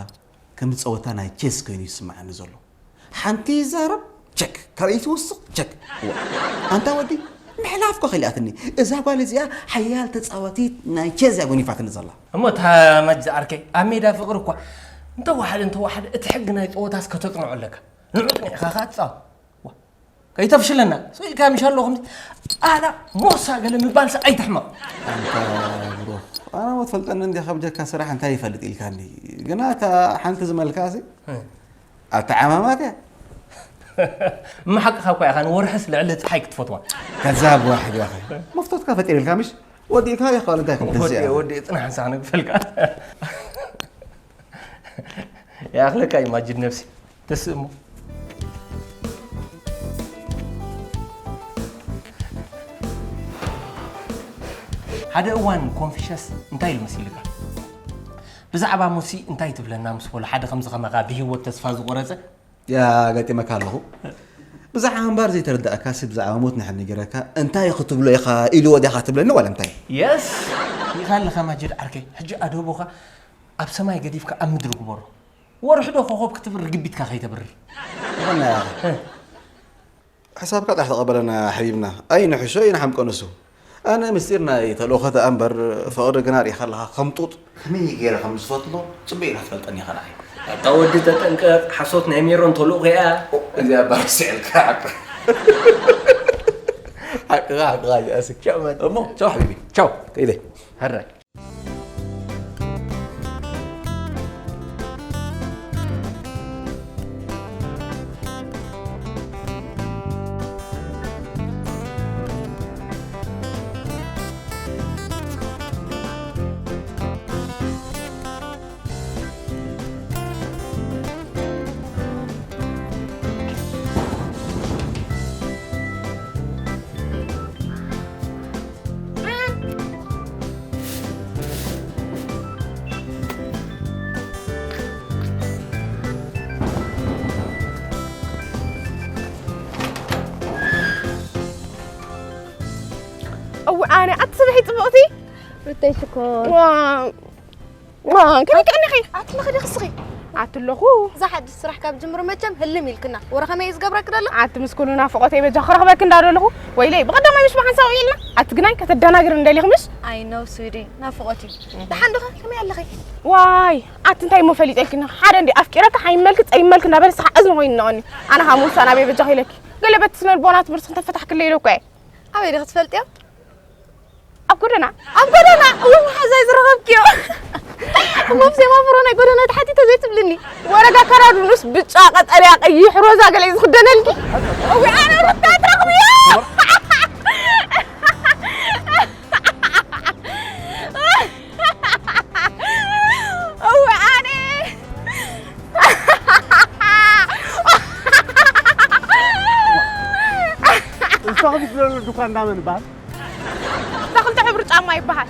ከምዚ ፀወታ ናይ ቼስ ኮይኑ ይስምዓኒ ዘሎ ሓንቲ ይዛረብ ቸክ ካልኣይቲ ይወስኽ ቸክ ኣንታ ወዲ ምሕላፍ ኮ ከሊኣትኒ እዛ ጓል እዚኣ ሓያል ተፃዋቲት ናይ ቸዝ እያ ጎኒፋትኒ ዘላ እሞ እታ መጅ ዝዓርከይ ኣብ ሜዳ ፍቕሪ እኳ እንተወሓደ እንተወሓደ እቲ ሕጊ ናይ ፀወታስ ከተፅንዖ ኣለካ ንዑ ፅኒዕኻ ከዓ ትፃወት ከይተፍሽለና ስኢልካ ምሽ ኣለኹም ኣላ ሞሳ ገለ ምባልሲ ኣይትሕመቕ ኣንታ ብሩኽ ኣነ ሞ ትፈልጠኒ እንዲኻ ብጀካ ስራሕ እንታይ ይፈልጥ ኢልካኒ ግና እታ ሓንቲ ዝመልካሲ ኣተዓማማት እያ እማ ሓቅኻ እኳ ኢኻ ንወርሕስ ልዕሊ ፀሓይ ክትፈትዋ ከዛብ ዋሕድ ኢኻ መፍቶትካ ፈጢርልካ ምሽ ወዲእካ ኢኻ እንታይ ክትደስ እያ ወዲ ጽናሕ ንሳ ክነግፈልካ ይኣኽለካ እዩ ማጅድ ነብሲ ተስእሞ ሓደ እዋን ኮንፊሸስ እንታይ ኢሉ መሲልካ ብዛዕባ ሞሲ እንታይ ትብለና ምስ በሎ ሓደ ከምዚ ከማኻ ብህይወት ተስፋ ዝቆረፀ ያ ገጢመካ ኣለኹ ብዛዕባ ምንባር ዘይተረዳእካሲ ብዛዕባ ሞት ንሕድ ነጊረካ እንታይ ክትብሎ ኢኻ ኢልዎ ዲኻ ትብለኒ ዋላ እንታይ የስ ይኻ ኣለኻ ማጀድ ዓርከይ ሕጂ ኣደቦኻ ኣብ ሰማይ ገዲፍካ ኣብ ምድሪ ግበሮ ወርሒ ዶ ኮኾብ ክትብር ርግቢትካ ከይተብርር ይኾና ሕሳብካ ጥራሕ ተቐበለና ሓቢብና ኣይንሕሾ ኣይንሓምቆ ንሱ ኣነ ምስጢር ናይ ተልእኾ ደኣ እምበር ፍቕሪ ግና ርኢኻ ኣለኻ ከም ጡጥ ከመይ ገይረ ከም ዝፈትሎ ጽቡቕ ኢኻ ትፈልጠኒ ኢኻ ንዓይ ኣታ ወዲ ተጠንቀቕ ሓሶት ናይ ሜሮን ተልእኾ እያ እዚኣ እባ ረሲዐልካ ዓቀ ሓቅኻ ሓቅኻ ዝኣስክ። ቻው፣ ማን። እሞ ቻው ሓቢቢ። ቻው። ከይደ። ሕራይ። እው ኣነ ኣቲ ስብሒ ጽቡቕቲ። ሩተይ ሽኮር። ዋው። ዋ፣ ከመይ ቀኒኺ? ኣቲ መኽዲ ክስኺ። ኣቲ ኣለኹ። እዛ ሓድሽ ስራሕ ካብ ጅምሩ መቸም ህልም ኢልክና። ወረ ከመይ እዩ ዝገብረክ ደሎ? ኣቲ ምስ ኩሉ ናፍቖተይ በጃ ክረኽበክ እንዳደለኹ። ወይለይ፣ ብቐዳማይ ምሽ ብሓንሳብ ውዒልና። ኣቲ ግናይ ከተደናግር እንደሊኽ ምሽ? I know ስዊዲ፣ ናፍቖት እዩ። ደሓን ዶኸ? ከመይ ኣለኺ? ዋይ፣ ኣቲ እንታይ እሞ ፈሊጠልክኒ? ሓደ እንዲ ኣፍቂረካ ሓይመልክ ጸይመልክ እንዳበለ ሰሓ እዝኒ ኮይኑ ነቐኒ። ኣነ ሃሙሳ ናበይ በጃ ኺለኪ። ገለ በቲ ስነ ልቦና ትምህርቲ እንተፈታሕክለይ ኢለ እኮ እየ። ኣበይ ዲኺ ትፈልጥዮ? ኣብ ጎደና። ኣብ ጎደና? እውይ፣ መሓዛይ ዝረኸብክዮ። እሞ ብሴማ ፍሮ ናይ ጎደና ተሓቲተ ዘይትብልኒ። ወረጋ ከራዱንስ ብጫ፣ ቀጠልያ፣ ቀይሕ፣ ሮዛ ገለ እዩ ዝኽደነልኪ። እውይ፣ ኣነ ሩታ ትረኽብዮ። እውይ፣ ኣነ። እዚ ተኸፊት ዘሎ ዱኳን እንዳ መን ይበሃል? እዛ ክልተ ሕብሪ ጫማ ይበሃል።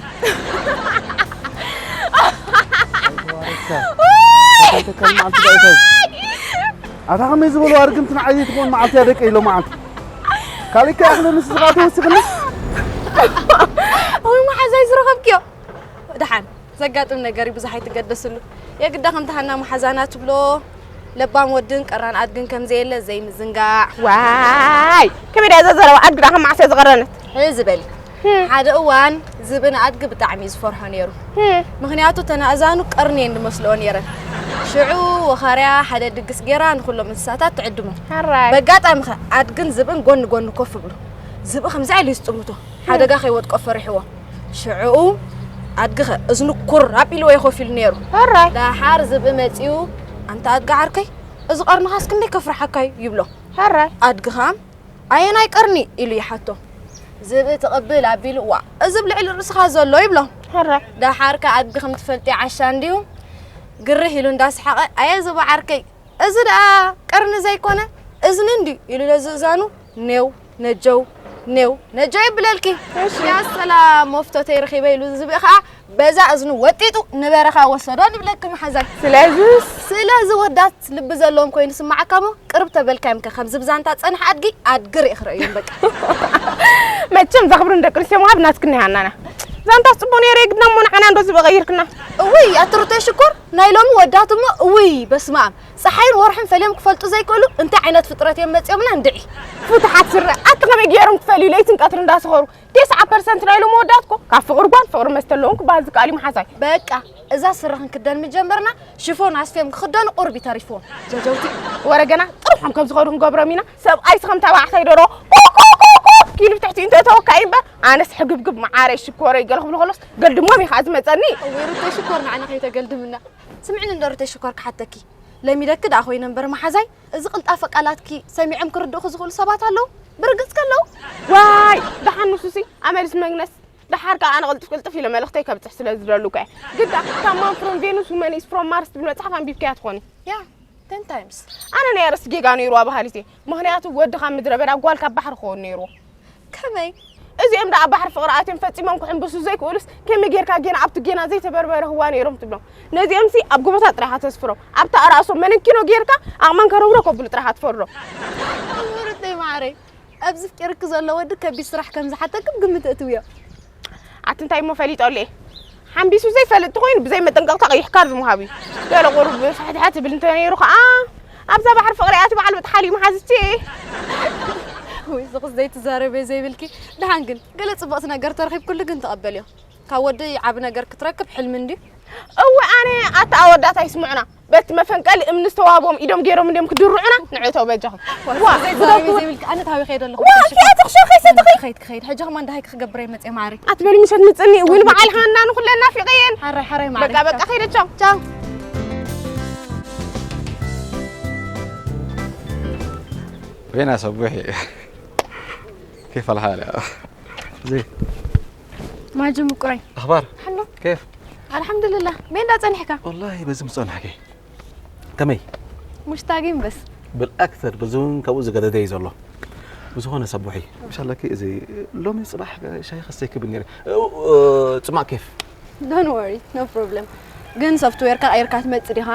ኣይተዋረድካ። ውይ! ተከልተከል መዓልቲ ዳኢታይ። ኣታ ከመይ ዝበሉ ኣርግምቲ ንዓይ ዘይትኾን መዓልቲ እያ ደቂ ኢሎ መዓልቲ። ካልእ ከ ኣኽለ ንስኻ ተወሲኽኒ? ወይ መሓዛይ ዝረኸብክዮ። ደሓን፣ ዘጋጥም ነገር እዩ፣ ብዙሕ ኣይትገደስሉ። የግዳ ከምቲ ሃና መሓዛና ትብሎ፣ ለባም ወድን ቀራን ኣድግን ከም ዘየለ ዘይምዝንጋዕ። ዋይ! ከመይ ድያ እዛ ዘረባ ኣድግዳ ከም ማዕስያ ዝቐረነት? ሕዚ በሊ። ህም። ሓደ እዋን ዝብኢ ንኣድጊ ብጣዕሚ እዩ ዝፈርሖ ነይሩ። ህም። ምኽንያቱ እተን ኣእዛኑ ቀርኒ እየን ዝመስልኦ ነይረን። ሽዑ ወኻርያ ሓደ ድግስ ገይራ ንኹሎም እንስሳታት ትዕድሞም። ሕራይ። በጋጣሚ ኸ ኣድግን ዝብእን ጎኒ ጎኒ ኮፍ ይብሉ። ዝብኢ ከምዚ ኢሉ እዩ ዝጥምቶ። ሓደጋ ከይወድቆ ፈሪሕዎ። ሽዕኡ ኣድጊ ኸ እዝኑ ኩር ኣቢልዎ እዩ ኮፍ ኢሉ ነይሩ። ሕራይ። ደሓር ዝብኢ መጺኡ፣ "ኣንታ ኣድጊ ዓርከይ፣ እዚ ቀርንኻስ ክንደይ ከፍርሓካ እዩ?" ይብሎ። ሕራይ። ኣድጊ ኸኣ፣ "ኣየናይ ቀርኒ?" ኢሉ ይሓቶ። ዝብኢ ትቕብል ኣቢሉ፣ "ዋ፣ እዚ ኣብ ልዕሊ ርእስኻ ዘሎ" ይብሎ። ሕራይ። ደሓር ከኣ ኣድጊ ከም ትፈልጥዮ ዓሻ እንድዩ፣ ግርህ ኢሉ እንዳሰሓቐ፣ "ኣየ ዝብኢ ዓርከይ፣ እዚ ደኣ ቀርኒ ዘይኮነ እዝኒ እንድዩ" ኢሉ ነዝእዛኑ ኔው ነጀው ኔው ነጀው ይብለልኪ። እሺ። ያ ሰላም፣ መፍቶ ተይረኺበ ኢሉ ዝብኢ ኸዓ በዛ እዝኑ ወጢጡ ንበረኻ ወሰዶ ንብለኪ መሓዛይ። ስለዚ? ስለዚ ወዳት ልቢ ዘለዎም ኮይኑ ይስምዓካ እሞ ቅርብ ተበልካዮም ከ ከምዚ ብዛንታ ጸንሐ ኣድጊ ኣድጊ ርኢ ክርእዮም በቃ። መቸም ዘኽብርን ደቂ ኣንስትዮ ምሃብ ናትክን ሃናና። ዛንታ ጽቡቕ ነይሩ የግድና እሞ ንዓና እንዶ ዝብኢ ቀይርክና። እውይ ኣትሩተይ ሽኮር ናይ ሎሚ ወዳት እሞ እውይ በስመ ኣብ። ጸሓይን ወርሕን ፈልዮም ክፈልጡ ዘይክእሉ እንታይ ዓይነት ፍጥረት እዮም መጺኦምና እንድዒ። ፍትሓት ስረ፣ ኣቲ ከመይ ገይሮም ክፈልዩ ለይትን ቀትሪ እንዳሰኸሩ? ተስዓ ፐርሰንት ናይ ሎም ወዳት እኮ ካብ ፍቕሪ ጓል ፍቕሪ መስተ ኣለዎም ክበሃል ዝከኣል እዩ መሓዛይ። በቃ፣ እዛ ስረ ክንክደን ምጀመርና ሽፎን ኣስፍዮም ክኽደኑ ቁሩብ እዩ ተሪፍዎም። ጀጀውቲ። ወረ ገና ጥርሖም ከም ዝኾኑ ክንገብሮም ኢና። ሰብኣይስ ከም ተባዕታይ ደሮ ኮኮኮኮ ኢሉ ብትሕቲ እንተ ተወካኢ እምበር፣ ኣነስ ሕግብግብ መዓረይ ሽኮረይ ገለ ክብሉ ከሎስ ገልድሞም እዩ ከዓ ዝመጸኒ። እወ ሩተይ ሽኮር ንዓና ከይተገልድምና። ስምዕኒ እንዶ ሩተይ ሽኮር ክሓተኪ። ለሚደኪ ደኣ ኮይነ እምበር መሓዛይ፣ እዚ ቅልጣፈ ቃላትኪ ሰሚዖም ክርድእኹ ዝኽእሉ ሰባት ኣለዉ? ብርግጽ ከለዉ? ዋይ! ደሓን ንሱሲ ኣመልስ መግነስ። ደሓር ከኣ ኣነ ቅልጥፍ ቅልጥፍ ኢለ መልእኽተይ ከብጽሕ ስለ ዝደሉ እኮ እየ። ግዳ ካብ ማን ፍሮም ቬኑስ ውመን ኢዝ ፍሮም ማርስ ትብል መጽሓፍ ኣንቢብካያ ትኾኒ። ያ፣ ቴን ታይምስ። ኣነ ናይ ኣርእስቲ ጌጋ ነይርዋ በሃሊት እየ። ምኽንያቱ ወዲ ካብ ምድረ በዳ ጓል ካብ ባሕሪ ክኸውን ነይርዎ። ከመይ? እዚኦም ደኣ ባሕሪ ፍቕሪ ኣትዮም ፈጺሞም ክሕምብሱ ዘይክእሉስ ከመይ ጌርካ ጌና ኣብቲ ጌና ዘይተበርበረ ህዋ ነይሮም ትብሎም። ነዚኦምሲ ኣብ ጎቦታት ጥራይ ኢኻ ተስፍሮም። ኣብታ ራእሶም መነኪኖ ጌርካ ኣቕመን ከረውሮ ከብሉ ጥራይ ኢኻ ትፈርዶም። ምርተይ ማዕረይ፣ ኣብዚ ፍቂርኪ ዘሎ ወዲ ከቢድ ስራሕ ከም ዝሓተኪ ብግምት እትውዮ። ኣቲ እንታይ እሞ ፈሊጠሉ እየ? ሓምቢሱ ዘይፈልጥ ተኾይኑ ብዘይ መጠንቀቕታ ቀይሕ ካርድ ምሃብ እዩ። ገለ ቁሩብ ፍሕትሐት ይብል እንተ ነይሩ ኸዓ ኣብዛ ባሕሪ ፍቕሪ ኣቲ በዓል በጥሓል እዩ መሓዝቲ። ውይ፣ ዝኽስ ዘይትዛረበ ዘይብልኪ። ደሓን ግን ገለ ጽብቕቲ ነገር ተረኺብኩሉ ግን ተቐበልዮ። ካብ ወዲ ዓቢ ነገር ክትረክብ ሕልሚ እንድዩ። እወ ኣነ ኣታ ኣወዳት ኣይስምዑና። በቲ መፈንቀሊ እምኒ ዝተዋህቦም ኢዶም ገይሮም እንዲዮም ክድርዑና። ንዕተው በጃኹም። ዋ ዘይዛረብ ዘይብልካ ኣነ ታዊ ከይደ ኣለኹ። ዋ እዚኣ ትኽሸኺ ሰትኺ። ክኸይድ ክኸይድ ሕጂ ከማን ደሃይ ክገብረ ይመጽእ ማሪ። ኣትበል ምሸት ምጽኒ እውን በዓል ሃና ንኹለን ናፊቐየን። ሓራይ ሓራይ ማሪ። በቃ በቃ ከይደ ቻው ቻው። وين يا صبوحي؟ كيف الحال يا زين؟ ማጂ ምቁረይ። أخبار؟ حلو. كيف؟ ኣልሓምዱልላህ። መን ዳ ጸኒሕካ? والله በዚ ምጸናሕኪ። ከመይ? ሙሽታጊን በስ። بالأكثر በዚ እውን ካብኡ ዝገደደ እዩ ዘሎ። ብዝኾነ ሰቡሒ። ምሻለኪ እዚ ሎሚ ጽባሕ ሻሂ ከስተይኪ ብል ነይረ። እ፣ እ፣ ጽማቕ ኬፍ? Don't worry, no problem. ግን ሶፍትዌርካ ቀይርካ ትመጽእ ዲኻ?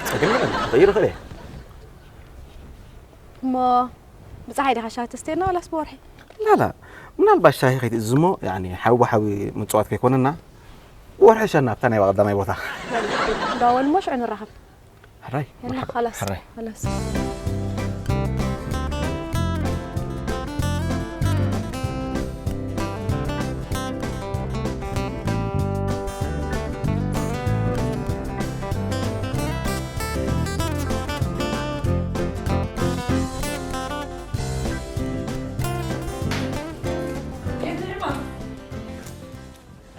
ጸገም የለን፣ ክቕይር እኽእል እየ። እሞ ብፀሓይ ዲኻ ሻሂ ተስትየና ዋላስ ብወርሒ? ላላ፣ ምናልባት ሻሂ ከይትእዝሞ፣ ያኒ ሓዊ ብሓዊ ምፅዋት ከይኮነና፣ ብወርሒ ሸና ኣብታ ናይ ቀዳማይ ቦታ። ዳወል እሞ ሽዑ ንራኸብ። ሕራይ፣ የላ፣ መርሓባ፣ ኸላስ፣ ሕራይ። ኸላስ።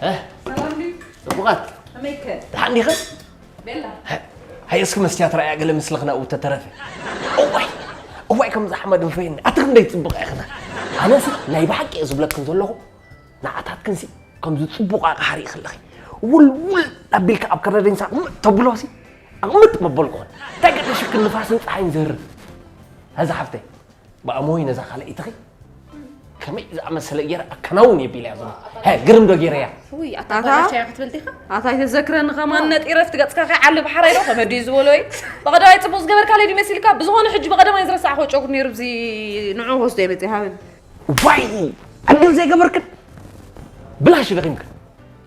እ? ሰላም ድዩ? ጽቡቓት። ከመይከ? ደሓን ዲኽን? ቤላ። ሃ-፣ ሃየ እስኪ መስትያት ረኣያ ገለ ምስልኽን ኣብኡ ተተረፈ። እዋይ፣ እዋይ ከምዛ ሓመድ ምፈየኒ። ኣቲ ክንደይ ጽቡቕ ኢኽን። ኣነሲ ናይ ብሓቂ እየ ዝብለክን ዘለኹ። ንዓታትክንሲ ከምዚ ጽቡቕ ኣቕሓ ርኢኺ ኣለኺ። ውልውል ኣቢልካ ኣብ ከረደንሳ ኣቕምጥ ተብሎሲ ኣቕምጥ መበልኩኽን። እንታይ ገደሽክን ንፋስን ጸሓይን ዝህርም። ሀዛ ሓፍተይ፣ ብኣሞይ ነዛ ካልኣይትኺ ከመይ ዝኣመሰለ ጌረ ኣከናውን የቢለያ ዘሎ። ሀ፣ ግርም ዶ ጌረያ? ውይ፣ ኣታ ኣታ? ባላሻ እያ ክትብል ዲኻ? ኣታ ኣይተዘክረኒ ከማን ነጢረ ኣብቲ ገጽካ ከይዓሊ ብሓራይ ዶ ከመዲ እዩ ዝበሎ እዩ? ብቐዳማይ ጽቡቕ ዝገበርካለይ ድዩ መሲልካ? ብዝኾነ ሕጂ ብቐዳማይ ዝረሳዕኽዎ ጨጉሪ ነይሩ፣ ብዚ ንዑ ክወስዶ እየ መጺአ ሃበኒ። ዋይ! ኣድል ዘይገበርክን? ብላሽ ለኺምክን።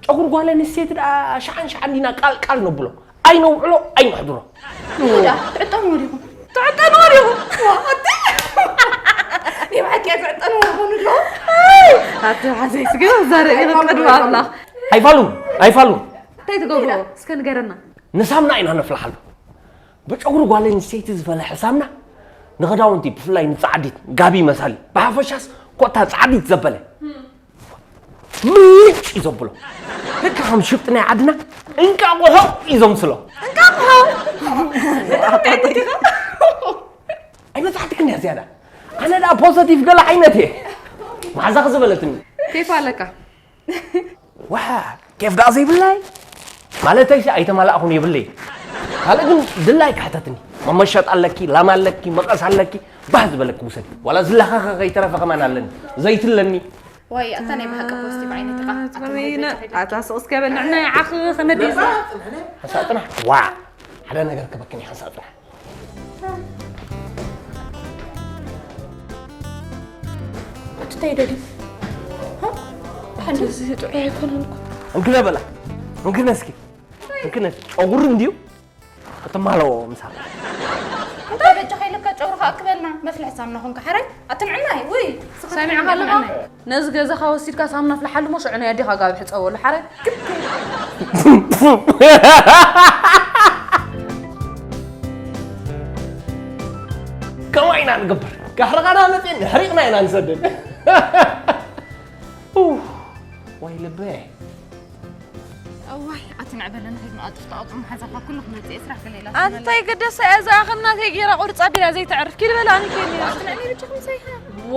ጨጉሪ ጓል ኣንስተይቲ ደኣ ሸሓን ሸሓን ዲና ቃል ቃል ነብሎ። ኣይነውዕሎ፣ ኣይነሕድሮ። ይሁዳ፣ ትዕጠንዎ ዲኹም? ትዕጠንዎ ዲኹም? ዋ፣ ኣቲ! ናይ ብሓቂ እያ ትዕጠንዎ ይኾኑ ኣለዉ? ኣይ! ኣቲ ሓዘይ ስገ ዛረብ ኢና ቅድሚ ኣምላኽ። ኣይፋሉን፣ ኣይፋሉን። እንታይ ትገብርዎ? እስከ ንገረና። ንሳምና ኢና ነፍልሓሉ። ብጨጉሪ ጓል ኣንስተይቲ ዝፈለሐ ሳምና ንኽዳውንቲ፣ ብፍላይ ንጻዕዲት፣ ጋቢ መሳሊ፣ ብሓፈሻስ ኮታ ጻዕዲት ዘበለ። ምልጭ እዩ ዘብሎ። ልክዕ ከም ሽፍጢ ናይ ዓድና እንቃቑሖ እዩ ዘምስሎ። እንቃቑሖ? ኣይመጻሕትክን እያ ዝያዳ። ኣነ ደኣ ፖዘቲቭ ገለ ዓይነት እየ። መሓዛኺ ዝበለትኒ። ኬፍ ኣለካ? ዋ፣ ኬፍ ደኣ ዘይብላይ? ማለተይሲ ኣይተማላእኹን የብለይ። ካልእ ግን ድላይ ክሕተትኒ። መመሸጥ ኣለኪ፣ ላማ ኣለኪ፣ መቐስ ኣለኪ፣ ባህ ዝበለኪ ውሰዲ። ዋላ ዝለኻኸ ከይተረፈ ከማን ኣለኒ። ዘይቲ ኣለኒ። ዋይ፣ ኣታ ናይ ብሓቂ ፖዚቲቭ ዓይነት ኢኻ። ኣታ ናይ ወይነ፣ በጃ ከይዳ። ኣታ ስቕ እስከ በል፣ ንዕና ይዓኽ ከመዲ እዩ? ሓንሳእ ጽናሕ። ዋ! ሓደ ነገር ክበክን እዩ፣ ሓንሳእ ጽናሕ። እቲ እንታይ ደልዩ? ሃ? ሓንቲ እዚ ጥዑይ ኣይኮነን እኮ። እንክነ በላ። እንክነ እስኪ። እንክነ ጨጉሪ እንድዩ። ክትማለዎ ምሳኻ። እንታይ በጃ ከይልካ ጨጉርኻ ኣክበልና፣ መፍልሒ ሳምና ኾንካ ሓራይ። ኣትንዕናይ፣ ውይ፣ ስኻ ሰሚዕኻ ኣለኻ? ትንዕናይ። ነዚ ገዛኻ ወሲድካ ሳምና ፍልሓሉ እሞ ሽዑ ናይ ኣዴኻ ጋቢ ሕጸበሉ ሓራይ። ከምኡ ኢና ንገብር። ጋሕርኻ ዳ መጽእኒ፣ ሕሪቕና ኢና ንሰድድ። ኡፍ፣ ወይ ልበይ። እዋይ፣ ኣቲ ንዕ በለና፣ ሄድና ኣጥፍቶ ኣቁም ሓዛኻ ኩሉ ክመጽእ ስራሕ ገለ ኢላ ኣንታይ ገደሰ እያ ዝኣኽል ናተይ ጌራ ቁርጻ ቢላ ዘይተዕርፍ። ኪድ በላ፣ ኣነ ከይኒ። ኣቲ ንዕ በጃ ከምሳይካ።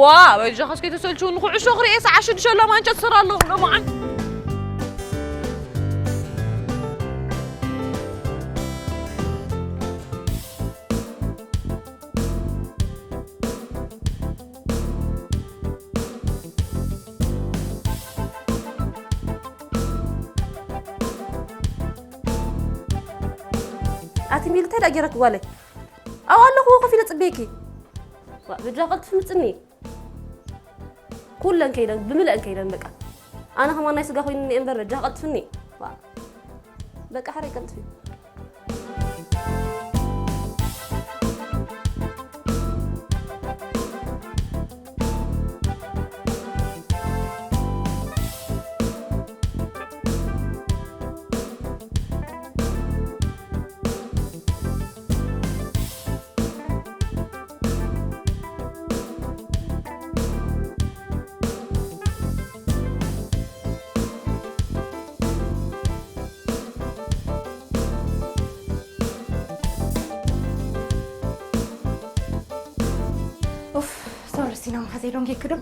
ዋ፣ በጃኻ እስከ ተሰልችውኒ፣ ኩዕሾ ክርኢ ሰዓት ሽዱሽተ ሎ ማንቸስተር ኣለኹ፣ ሎማዓን። ኣቲ ሚሊ እንታይ ደኣ ጌረኪ ጓለይ? ኣብኡ ኣለኹ ኮፍ ኢለ ጽበየኪ። ዋ፣ በጃ ቀልጥፊ ምጽኒ። ኩለን ከይደን፣ ብምልአን ከይደን በቃ። ኣነ ከማን ናይ ስጋ ኮይኑኒ እምበር በጃ ቀልጥፍኒ። ዋ። በቃ ሓረይ ቀልጥፊ። ሲናም ኸዘይ ዶንጌ ክዶ?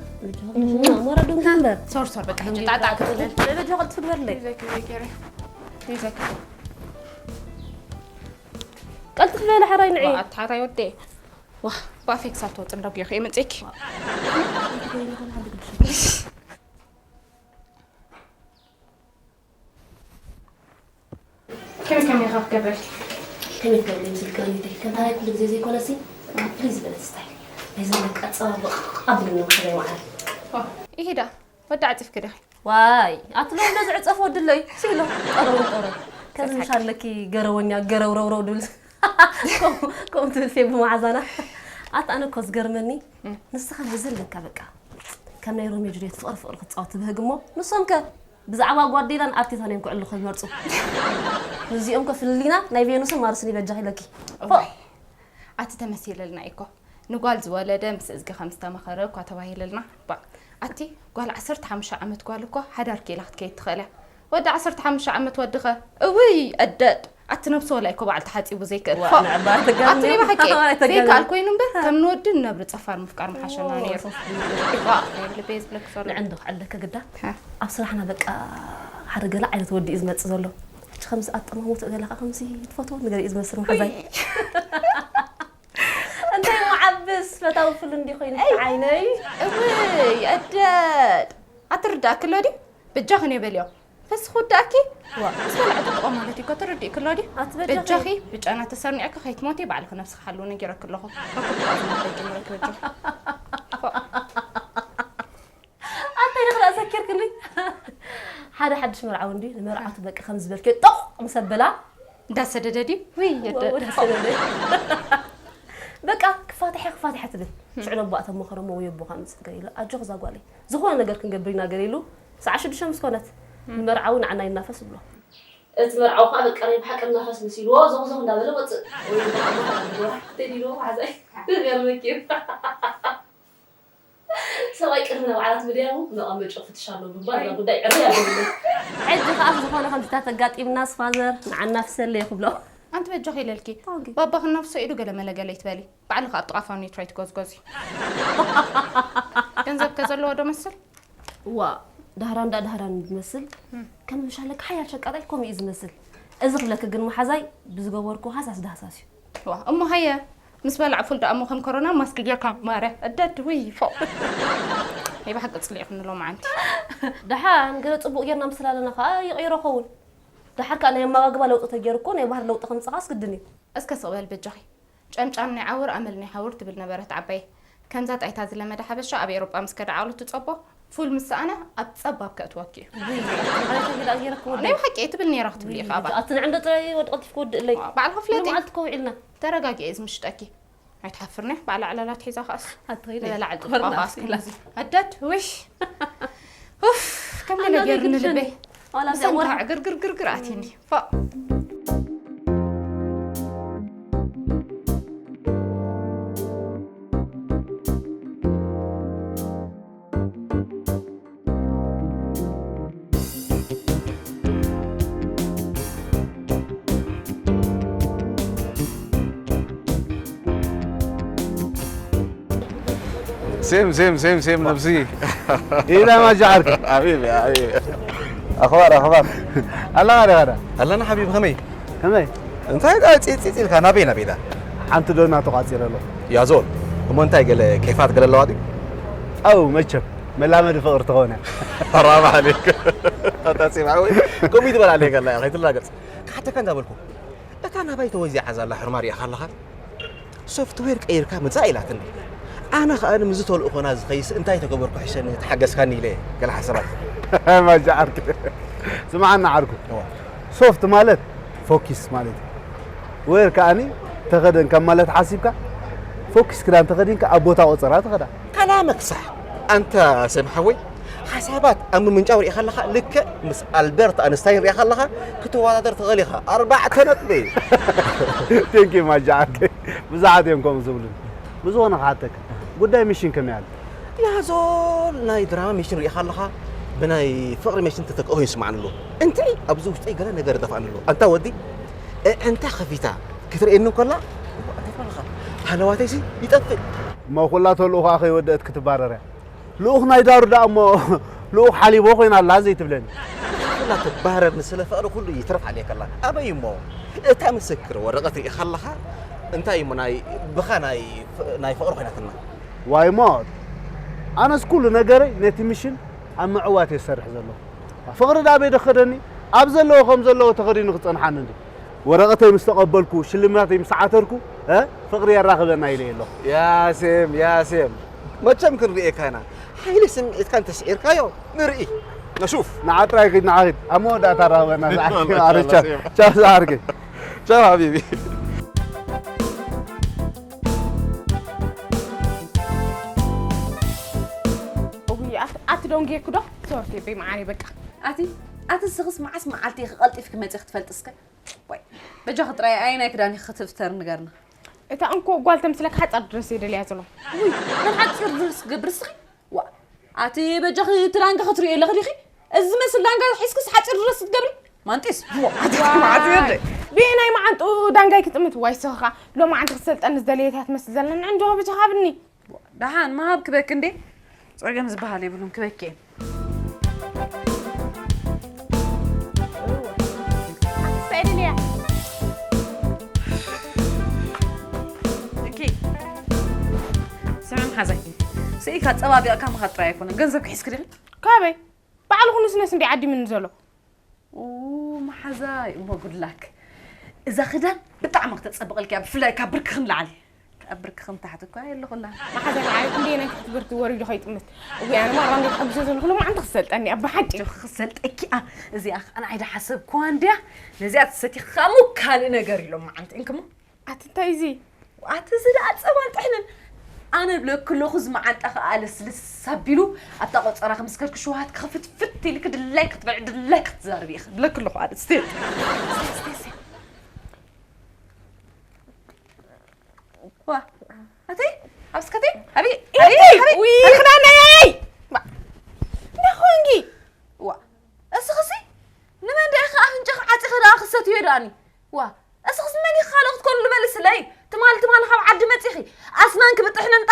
ሞራ ዶንጌ እምበር። ሶር ሶር በቃ ሕጂ ጣጣ ክፍለል። በበጃ ቅልጥፍ በለይ። ይዘክ ይዘክ ይዘክ። ቀልጥፍ በለ ሓራይ ንዒ። ኣታ ሓራይ ወዴ። ዋ ባፌክሳ ትወጥ እንደጉ ይኸ የመጽኪ። ከመይ ከመይ ኢኻ ክትገብረልኪ? ከመይ ትገብሪ ምስልካ ኒተይ ከምታ ናይ ኩሉ ግዜ ዘይኮነሲ በቃ ፍልይ ዝበለት ስታይል ናይ ዘለካ ኣፀባብቕ ኣብልኒ ማሕበይ መዓር። ይሄዳ ወዲ ዓፂፍኪ ዲኺ? ዋይ ኣትሎም ዶ ዝዕፀፍ ወድለይ ሲሎ ጠረው ጠረው ከምዚ ምሽ ኣለኪ ገረወኛ ገረውረውረው ድብል ከምኡ ትብል ፌ ብመዓዛና ኣት ኣነ እኮ ዝገርመኒ ንስኻ ናይ ዘለካ በቃ ከም ናይ ሮሜ ጁልየት ፍቕሪ ፍቕሪ ክትፃወት ትብህግ እሞ ንሶም ከ ብዛዕባ ጓዴላን ኣርቴታን እዮም ክዕልኹ ዝመርፁ። ንዚኦም ከ ፍልሊና ናይ ቬኑስን ማርስን ይበጃ ኢለኪ። እዋይ ኣቲ ተመሲለልና እኮ ንጓል ዝወለደ ምስ እዝጊ ከም ዝተመኸረ እኳ ተባሂለልና። ባ ኣቲ ጓል ዓሰርተ ሓሙሽተ ዓመት ጓል እኮ ሓዳር ኬላ ክትከይድ ትኽእል እያ። ወዲ ዓሰርተ ሓሙሽተ ዓመት ወዲ ኸ እውይ እደድ ኣቲ ነብሲ ወላ እኮ በዓል ተሓፂቡ ዘይክእል። ኣቲ ናይ ብሓቂ ዘይከኣል ኮይኑ እምበር ከም ንወዲ ንነብሪ ፀፋር ምፍቃር ምሓሸና ነይሩ። ባ ናይ ልበይ ዝብለክ ዘሎ ንዕንዶ ክዕለከ ግዳ ኣብ ስራሕና በቃ ሓደ ገለ ዓይነት ወዲ እዩ ዝመፅእ ዘሎ። ሕጂ ከምዚ ኣጠማሙትኡ ገለ ከዓ ከምዚ ትፈትዎ ነገር እዩ ዝመስል መሓዛይ። እንታይ መዓብስ ፈታዊ ፍሉ እንዲ ኮይኑ ዓይነይ። እውይ ኣደድ ኣትርዳእኪ ኣሎ ድዩ? በጃኺ ኔ በልዮ ፈስኺ ወዳእኪ። ዋ ምስ በላዕ ጥጥቆ ማለት እዩ እኮ ትርድእኪ ኣሎ ድዩ? ኣቲ በጃኺ። በጃኺ ብጨና ተሰርኒዕኪ ከይትሞቲ ባዕልኺ ነብስኺ ሓልዊ ነጊረኪ ኣለኹ። ካብ ኩሉ ጣዕሚ ጀምረኪ በጃኺ። ኣንታይ ንኽልኣ ሰኪርክኒ። ሓደ ሓድሽ መርዓዊ እንዲ ንመርዓቱ በቂ ከም ዝበልክዮ ጦቕ ምስ ኣበላ እንዳሰደደ ድዩ? ውይ የደ ወደ ሰደደ። በቃ ክፋትሐ ክፋትሐ ትብል ሽዑ ነቦኣ ተመኸረ እሞ ወይ ኣቦኻ ምፅእ ገለ ኢሉ ኣጆኽ እዛ ጓለይ ዝኾነ ነገር ክንገብር ኢና ገለ ኢሉ ሰዓ ሽዱሽተ ምስ ኮነት ንመርዓዊ ንዓና ይናፈስ ብሎ። እቲ መርዓዊ ከዓ በቃ ናይ ብሓቂ እናፈስ መሲልዎ ዞኽዞኽ እንዳበለ ወፅእ ወይ ኣቦኻ ተዲልዎ ማሕዛይ ገርመኪ እዩ። ሰብኣይ ቅድሚ ንባዕላት ምድያቡ መቐመጭኡ ፍትሽ ኣሎ ብምባል እዛ ጉዳይ ዕርይ ኣቢሉ። ሕጂ ከኣ ዝኾነ ከምዚታት ኣጋጢምናስ ፋዘር ንዓና ፍሰለይ ክብሎ። ኣንቲ በጃኺ ኢለልኪ ባባ ክናፍሶ ኢዱ ገለ መለ ገለ ይትበሊ ባዕልኺ ኣብ ጥቓ ፋኑ ትራይ ትጎዝጎዚ። ገንዘብ ከዘለዎ ዶ መስል? እዋ ዳህራን ዳ ዳህራን ዝመስል ከም ምሻለካ ሓያል ሸቃጣይ ከምኡ እዩ ዝመስል። እዚ ክብለኪ ግን መሓዛይ ብዝገበርኩ ሃሳስ ዳህሳስ እዩ። ዋ እሞ ሃየ ምስ በላዕ ፉል ደኣ እሞ ከም ኮሮና ማስክ ጌርካ ማረ እደድ ውይ ፎ ናይ ብሓቂ ጽሊእኽኒ ሎማዓንቲ ደሓን ገለ ጽቡቕ ጌርና ምስላለና ከኣ ይቕይሮ ኸውን። ደሓር ከኣ ናይ ኣመጋግባ ለውጢ ተጌሩ እኮ ናይ ባህሪ ለውጢ ከምጽእ ከኣ ስግድን እዩ። እስከ ስቕ በል በጃኺ ጨምጫም ናይ ዓውር ኣመል ናይ ሓውር ትብል ነበረት ዓባየ። ከምዛ ጣይታ ዝለመደ ሓበሻ ኣብ ኤሮጳ ምስ ከደ ዓቕሉ ትጸቦ ፉል ምስ ሰኣነ ኣብ ጸባብ ከእትወኪ እዩ። ውይ ኣቲ ማለት ተጌዳ ገይረ ክወዲ ናይ ብሓቂ እየ ትብል ነይራ ክትብል ኢኻ ኣባ። ኣቲ ንዕንዶ ጥራይ ወዲ ቀልጢፍ ክወዲ እለይ። ባዕልኻ ፍለጢ። መዓልቲ ከውዒልና። ተረጋጊ እየ ዝምሽጠኪ። ኣይትሓፍርኒ ባዕላ ዕላላት ሒዛ ከኣስ። ኣቲ ኸይደ። ንበላዕል ጥጥቆ ከኣስ ከምዚ። ኣደድ ውሽ። ኡፍ ከም ገለ ኣናገይ ገይርኒ ግድሸኒ። ልበይ። ዋላ እዚኣ ብሰንካ ወርሒ ዕግርግርግርግር ኣትኒ። ፋእ። سيم سيم سيم سيم نفسي إذا ما جعلك حبيبي حبيبي أخبار أخبار الله غير غير هلا أنا حبيبي خمي خمي እንታይ ደኣ ፂፂፂ ኢልካ ናበይ ናበይ ደኣ ሓንቲ ዶ እናተቋፂረ ኣሎ ያዞን እሞ እንታይ ገለ ኬፋት ገለ ኣለዋ ድዩ ኣው መቸም መላመዲ ፍቕሪ ተኾነ ራባ ዓሌክ ኣታ ፂም ዓወይ ከምኡ ይትበል ዓሌክ ኣላ ከይትላገፅ ክሓተካ እንዳበልኩ እታ ናባይ ተወዚዓ ዘላ ሕርማ ሪኢኻ ኣለኻ ሶፍትዌር ቀይርካ ምጻእ ኢላትኒ። ኣነ ኸኣ ንምዚ ተልእኾና ዝኸይስ እንታይ ተገበርኩ ሕሸኒ ተሓገዝካኒ ኢለ ገለ ሓሳባት። ማጃ ዓርኪ ስምዓና ዓርኩ እዋ ሶፍት ማለት ፎኪስ ማለት እዩ። ዌር ከኣኒ ተኸደን ካብ ማለት ሓሲብካ ፎኪስ ክዳን ተኸዲንካ ኣብ ቦታ ቆጸራ ትኸዳ። ከላመክ ሳሕ ኣንታ ሰም ሓወይ ሓሳባት ኣብ ምምንጫው ሪኢኻ ኣለኻ ልክዕ ምስ ኣልበርት ኣንስታይን ሪኢኻ ኣለኻ ክትወዳደር ትኽእል ኢኻ ኣርባዕተ ነጥቢ ቴንኪ ማጃ ዓርከይ ብዙሓት እዮም ከምኡ ዝብሉን ብዝኾነ ክሓተካ ጉዳይ ሚሽን ከመይ ኣሎ ያዞል ናይ ድራማ ሚሽን ሪኢኻ ኣለኻ ብናይ ፍቕሪ ሚሽን ተተክኦ ይስማዕኒ ኣሎ እንታይ ኣብዚ ውሽጠይ ገለ ነገር ይጠፍኣኒ ኣሎ ኣንታ ወዲ ኣዕንታ ከፊታ ክትርእየኒ እንከላ ሃለዋተይሲ ይጠፍእ እሞ ኩላ ተልእኾኣ ከይወደአት ክትባረር እያ። ልኡኽ ናይ ዳሩ ደኣ እሞ ልኡኽ ሓሊቦ ኮይና ኣላ ዘይትብለኒ። ኩላ ትባረር ንስለ ፍቕሪ ኩሉ ይትርፍ ኣልየ ከላ ኣበይ እሞ እታ ምስክር ወረቐት ርኢኻ ኣለኻ እንታይ እሞ ናይ ብኻ ናይ ናይ ፍቕሪ ኮይናትና ዋይ ሞት ኣነስ ኩሉ ነገረይ ነቲ ሚሽን ኣብ ምዕዋት እየ ዝሰርሕ ዘለኹ። ፍቕሪ ደኣ ኣበይ ደኸደኒ ኣብ ዘለዎ ከም ዘለዎ ተኸዲኑ ክጸንሓኒ እንዲ ወረቐተይ ምስ ተቐበልኩ ሽልማተይ ምስ ዓተርኩ እ ፍቕሪ የራኽበና ኢለ ኣለኹ። ያሴም ያሴም መቸም ክንርእየካ ኢና ሓይሊ ስምዒትካ እንተስዒርካዮ ንርኢ ነሹፍ ንዓጥራይ ኪድ ንዓኺድ ኣብ መወዳእታ ራኽበና ዝዓርገ ቻው ዝዓርገ ቻው ሓቢቢ እውይ ኣት- ኣቲ ደንጉየኩ ዶ ሶርቲ በይ መዓሪ በቃ ኣቲ ኣቲ ስኽስ መዓስ መዓልቲ ኢኺ ቀልጢፍኪ መፂኺ ትፈልጢ እስከ ወይ በጃኺ ጥራይ ኣየናይ ክዳን ኢኺ ክትፍተር ንገርና እታ እንኮ ጓል ተምስለካ ሓፃር ድረስ የደልያ ዘሎ ውይ መን ሓፂር ድረስ ክገብር እስኺ ዋ ኣቲ በጃኺ እቲ ዳንጋ ክትሪኦ ኣለኺ ዲኺ እዚ ዝመስል ዳንጋ ሒዝክስ ሓፂር ድረስ ክትገብሪ ማንጢስ ብናይ መዓንጡ ዳንጋይ ክጥምት ዋይ ስኽኻ ሎማዓንቲ ክትሰልጠኒ ዝደለየት እያ ትመስል ዘለና እንጆ በጃኻ ሃብኒ ደሓን ምሃብ ክበኪ እንዴ ፀገም ዝበሃል የብሉን ክበኪ እየ ኣንሳይ ደልያ እኪ ስምዒ መሓዛይ ስኢልካ ኣፀባቢቕካ ምኻድ ጥራይ ኣይኮነን ገንዘብ ክሒዝክ ዲኺ ካበይ ባዕሉ ኩኑስነስ እንዲ ዓዲምኒ ዘሎ ኡ መሓዛይ እሞ ጉድላክ እዛ ክዳን ብጣዕሚ ክተፀብቐልኪ እያ ብፍላይ ካብ ብርክኽን ላዕሊ ካብ ብርክኽን ታሕቲ እኳ የለኹላ መሓዛይ መዓሪ ክንደይ ናይ ትሕቲ ብርኪ ወሪዱ ከይጥምት እጉ ኣነ ማራ እንዴት ሕጉሰ ዘለኹ ሎም ዓንተ ክሰልጠኒ ኣብ ብሓቂ ጆኺ ክሰልጠኪ እያ እዚኣ ከዓ ንዓይ ዳ ሓሰብክዋ እንድያ ነዚኣ ትሰቲኻ እሞ ካልእ ነገር ኢሎም መዓንቲ እንክሞ ኣቲ እንታይ እዚ ኣቲ እዚ ደኣ ጸባን ጥሕንን ኣነ ብለኪ ኣለኹ እዚ መዓንጣ ከዓ ልስልስ ኣቢሉ ኣብታ ቆጸራ ክምስከልኪ ሽውሃት ክፍትፍት ኢልኪ ድላይ ክትበልዒ ድላይ ክትዛረቢ ኢኺ ብለኪ ኣለኹ ኣነ ስቴል ዋ ኣቲ ኣብስከቲ ኣቢ ኣቢ ኣቢ ውይ ክዳነይ እንታይ ኮንጊ ዋ እስኽሲ ንመን ደኣ ኢኺ ኣፍንጫኺ ዓጺኺ ደኣ ክሰትዮ ደኣኒ ዋ እስኽሲ መን ኢኺ ካልኦ ክትኮኑ ልመልስለይ ትማል ትማል ካብ ዓዲ መጺኺ ኣስናንኪ ብጥሕንን